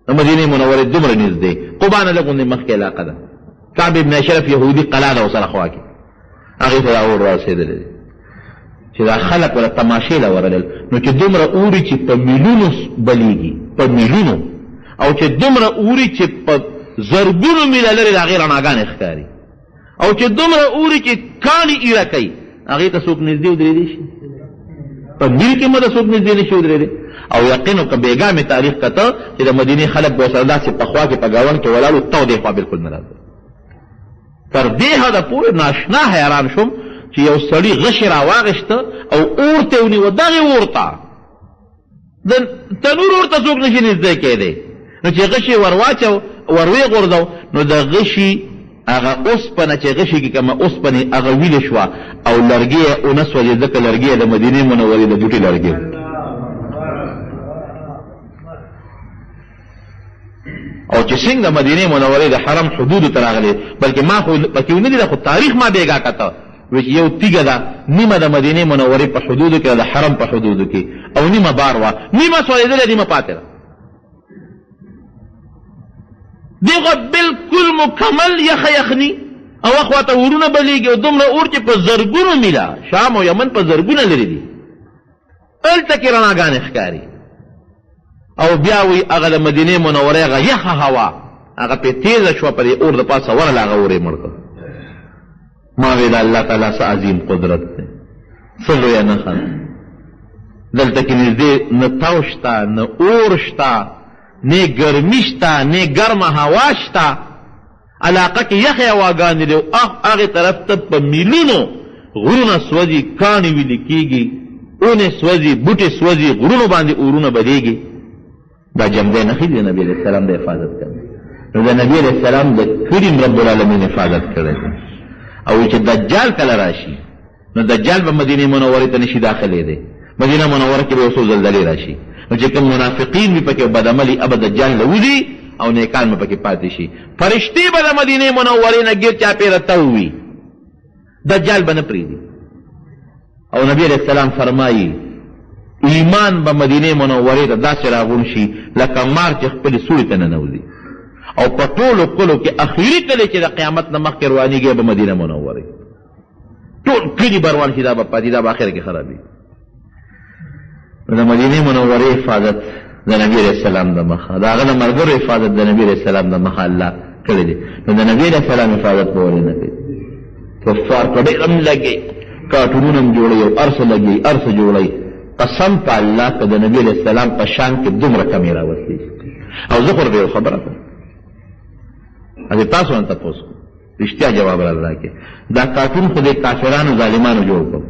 د مدینې منورې دومره نږدې، قبا نه لږ غوندې مخکې علاقه ده، کعب ابن اشرف یهودي قلا ده ورسره خوا کې، هغې ته دا اور را رسېدلی دی چې دا خلک ورته تماشې له ورغلل، نو چې دومره اوري چې په میلونو بلېږي، په میلونو، او چې دومره اوري چې په زرګونو میله لرې د هغې رڼاګانې ښکاري، او چې دومره اوري چې کاڼي ایره کوي، هغې ته څوک نږدې ودرېدی شي؟ په میل کې مو ته څوک نږدې نه شي ودرېدی. او یقین وکړه بېګا مې تاریخ کته چې د مدینې خلک به ورسره داسې په خوا کې په ګاونډ کې ولاړ وو، تودې خوا بالکل نه راځي. تر دې حده پورې ناشنا حیران شوم چې یو سړي غشی راواغېسته او اور ته یې ونیوه، دغې اور ته د تنور اور ته څوک نشي نږدې کېدی، نو چې غشی ورواچو وروې غورځو، نو د غشي هغه اوسپنه چې غشي کې کومه اوسپنې هغه ویلې شوه او لرګی یې ونه سوځېد، ځکه لرګی یې د مدینې منورې د بوټي لرګی. او چې څنګه د مدینې منورې د حرم حدودو ته راغلې، بلکې ما خو پکې ونه لیده، خو تاریخ ما بېګا کته وی چې یو تیږه ده، نیمه د مدینې منورې په حدودو کې ده، د حرم په حدودو کې، او نیمه بار وه، نیمه سوځېدلې، نیمه پاتې ده. دغه بالکل مکمل یخه یخني او اخوا ته اورونه بلیږي، او دومره اور چې په زرګونو میله شام او یمن په زرګونه لرې دي، هلته کې رڼاګانې ښکاري. او بیا وایي هغه د مدینې منورې هغه یخه هوا هغه پرې تېزه شوه، په دې اور د پاسه ورغله، هغه اور یې مړ کړ. ما وی د الله تعالی څه عظیم قدرت دی، څه لویه نښه ده. دلته کې نږدې نه تاو شته، نه اور شته، نه ګرمي شته، نه ګرمه هوا شته، علاقه کې یخې هواګانې دي، او هغې طرف ته په میلونو غرونه سوځي، کاڼي ویلي کېږي، اونې سوځي، بوټي سوځي، غرونو باندې اورونه بلېږي. دا جمدی نښې دي د نبي علیه السلام د حفاظت کوي. نو د نبي علیه السلام د کلي رب العالمین حفاظت کړی دی. او چې دجال کله راشي، نو دجال به مدینې منورې ته نشي داخلېدی، مدینه منوره کې به یو څو زلزلې راشي، نو چې کوم منافقین وي پکې او بدعملي، ابه دجال له وځي او نیکان به پکې پاتې شي. فرشتې به د مدینې منورې نه ګیر چاپېره تاو وي، دجال به نه پرېږدي. او نبی علیه السلام فرمایي ایمان به مدینې منورې ته داسې راغونډ شي لکه مار چې خپلې سوړې ته ننوځي، او په ټولو کلو کې اخري کلی چې د قیامت نه مخکې روانېږي به مدینه منوره، ټول کلي به روان شي، دا به پاتې، دا به اخر کې خرابېږي. نو د مدینې منورې حفاظت د نبي علیه السلام د مخه، د هغه د ملګرو حفاظت د نبي علیه السلام د مخه الله کړی دی. نو د نبي علیه السلام حفاظت به ولې نه کوي؟ کفار په ډېر هم لګي، کارټونونه هم جوړوي او هر څه لګوي، هر څه جوړوي. قسم په الله که د نبي علیه السلام په شان کې دومره کمې راوستي. او زه خو درته یو خبره کوم، هسې تاسو نه تپوس کوم، رښتیا جواب راله راکړي. دا کارټون خو دې کافرانو ظالمانو جوړ کړ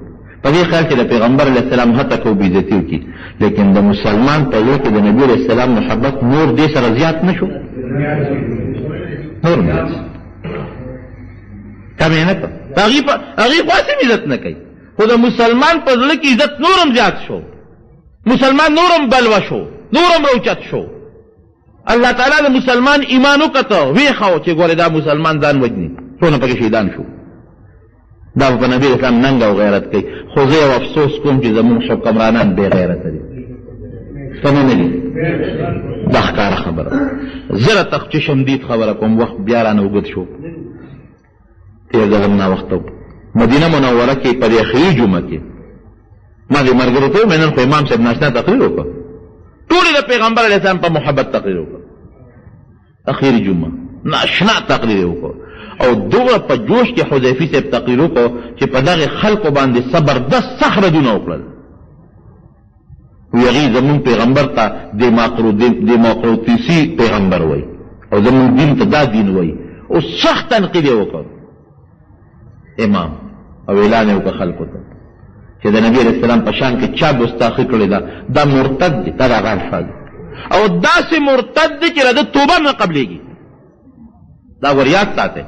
په دې خیال چې د پیغمبر علیه السلام هتک او بېعزتي وکړي، لیکن د مسلمان په زړه کې د نبي علیه السلام محبت نور دې سره زیات نه شو، نور زیات شو، کم یې نه کړ. هغې خو هسې هم عزت نه کوي، خو د مسلمان په زړه کې عزت نور هم زیات شو، مسلمان نور هم بلوه شو، نور هم راوچت شو. الله تعالی د مسلمان ایمان وکته، ویښاو چې ګوره دا مسلمان ځان وجني، څونه پکې شهیدان شو. دا په نبی اسلام ننګ او غیرت کوي. خو زه یو افسوس کوم چې زموږ حکمرانان بې غیرته دي، که نه دي؟ دا ښکاره خبره. زه راته چشم دید خبره کوم، وخت بیا رانه اوږد شو، تېر ځل هم ناوخته و. مدینه منوره کې په دې اخري جمعه کې ما دې ملګرو ته وویل، نن خو امام صاحب ناشنا تقریر وکړ، ټولې د پیغمبر علیه السلام په محبت تقریر وکړ، اخري جمعه ناشنا تقریر یې وکړ، او دومره په جوش کې حذیفي صاحب تقریر وکړ چې په دغې خلکو باندې زبردست سخت ردونه وکړل. وی هغوی زموږ پیغمبر ته دیموکراتیسي پیغمبر وایي او زموږ دین ته دا دین وایي، او سخت تنقید یې وکړ امام، او اعلان یې وکړ خلکو ته چې د نبی علیه السلام په شان کې چا ګستاخي کړې ده دا مرتد دی، دا د هغه الفاظ، او داسې مرتد دی چې د ده توبه نه قبلېږي. دا ور یاد ساتئ،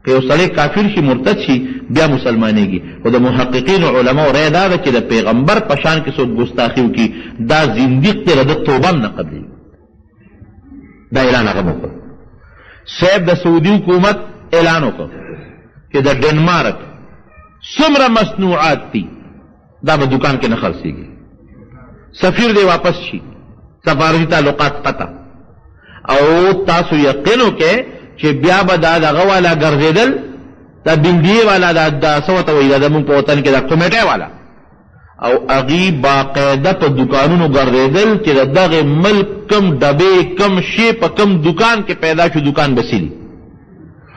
که یو سړی کافر شي، مرتد شي، بیا مسلمانېږي، خو د محققینو علماو رأی دا ده چې د پیغمبر په شان کې څوک ګستاخي وکړي دا زندیق دی، د ده توبه هم نه قبلېږي. دا اعلان هغه وکړ. صاحب د سعودي حکومت اعلان وکړ چې د ډنمارک څومره مصنوعات دي دا به دکان کې نه خرڅېږي، سفیر دی واپس شي، سفارتي تعلقات قطع. او تاسو یقین وکړئ چې بیا به دا دغه والا ګرځېدل، دا بلدیې والا، دا دا څه ورته وایي، دا زموږ په وطن کې دا کمیټې والا، او هغوی باقاعده په دکانونو ګرځېدل چې د دغه ملک کم ډبې کم شی په کم دکان کې پیدا شو دکان به سیلي.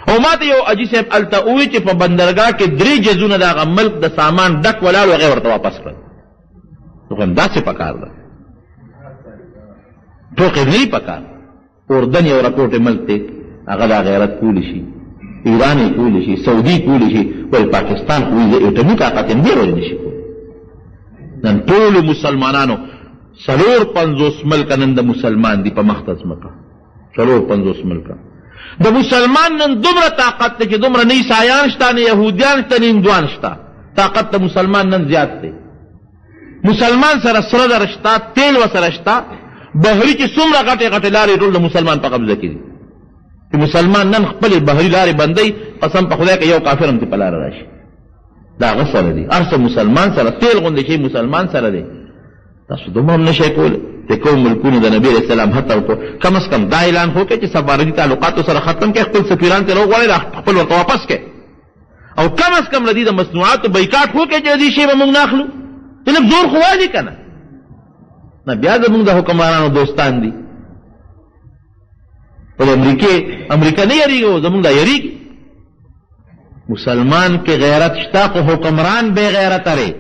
او ما ته یو حاجي صاحب هلته وویل چې په بندرګاه کې درې جزونه د هغه ملک د سامان ډک ولاړ و، هغه ورته واپس کړل. نو خو همداسې پکار ده، ټوقې نه دي پکار. اردن یو رکوټې ملک دی، هغه دا غیرت کولی شي، ایران یې کولی شي، سعودي کولی شي، ولې پاکستان خو وایي زه ایټمي طاقت یم، دی ولې نشي کولی؟ نن ټولو مسلمانانو 54 ملکه نن د مسلمان دي په مخ د ځمکه، 54 ملکه د مسلمان نن دومره طاقت دی چې دومره نه عیسایان شته، نه یهودیان شته، نه هندوان شته. طاقت د مسلمان نن زیات دی. مسلمان سره سره زر شته، تیل وسره شته، بحري چې څومره غټې غټې لارې ټول د مسلمان په قبضه کې دي. چې مسلمان نن خپلې بحري لارې بندوي، قسم په خدای که یو کافر هم ترې په لاره راشي. د هغه سره دي، هر څه مسلمان سره، تېل غوندې شی مسلمان سره دی. تاسو دومره هم نشئ کولی چې کوم ملکونو د نبي علیه السلام هڅه وکړو، کم از کم دا اعلان خو کړئ چې سفارتي تعلقاتو سره ختم کړئ، خپل سفیران ترې وغواړئ، خپل ورته واپس کړئ، او کم از کم له دې د مصنوعاتو بایکاټ خو کړئ چې د دې شی به موږ نه اخلو. چې لږ زور خو والي که نه، نه بیا زموږ د حکمرانو دوستان دي. خو د امریکې امریکا نه یریږي او زموږ دا یریږي. مسلمان کې غیرت شته خو حکمران بې غیرته دی.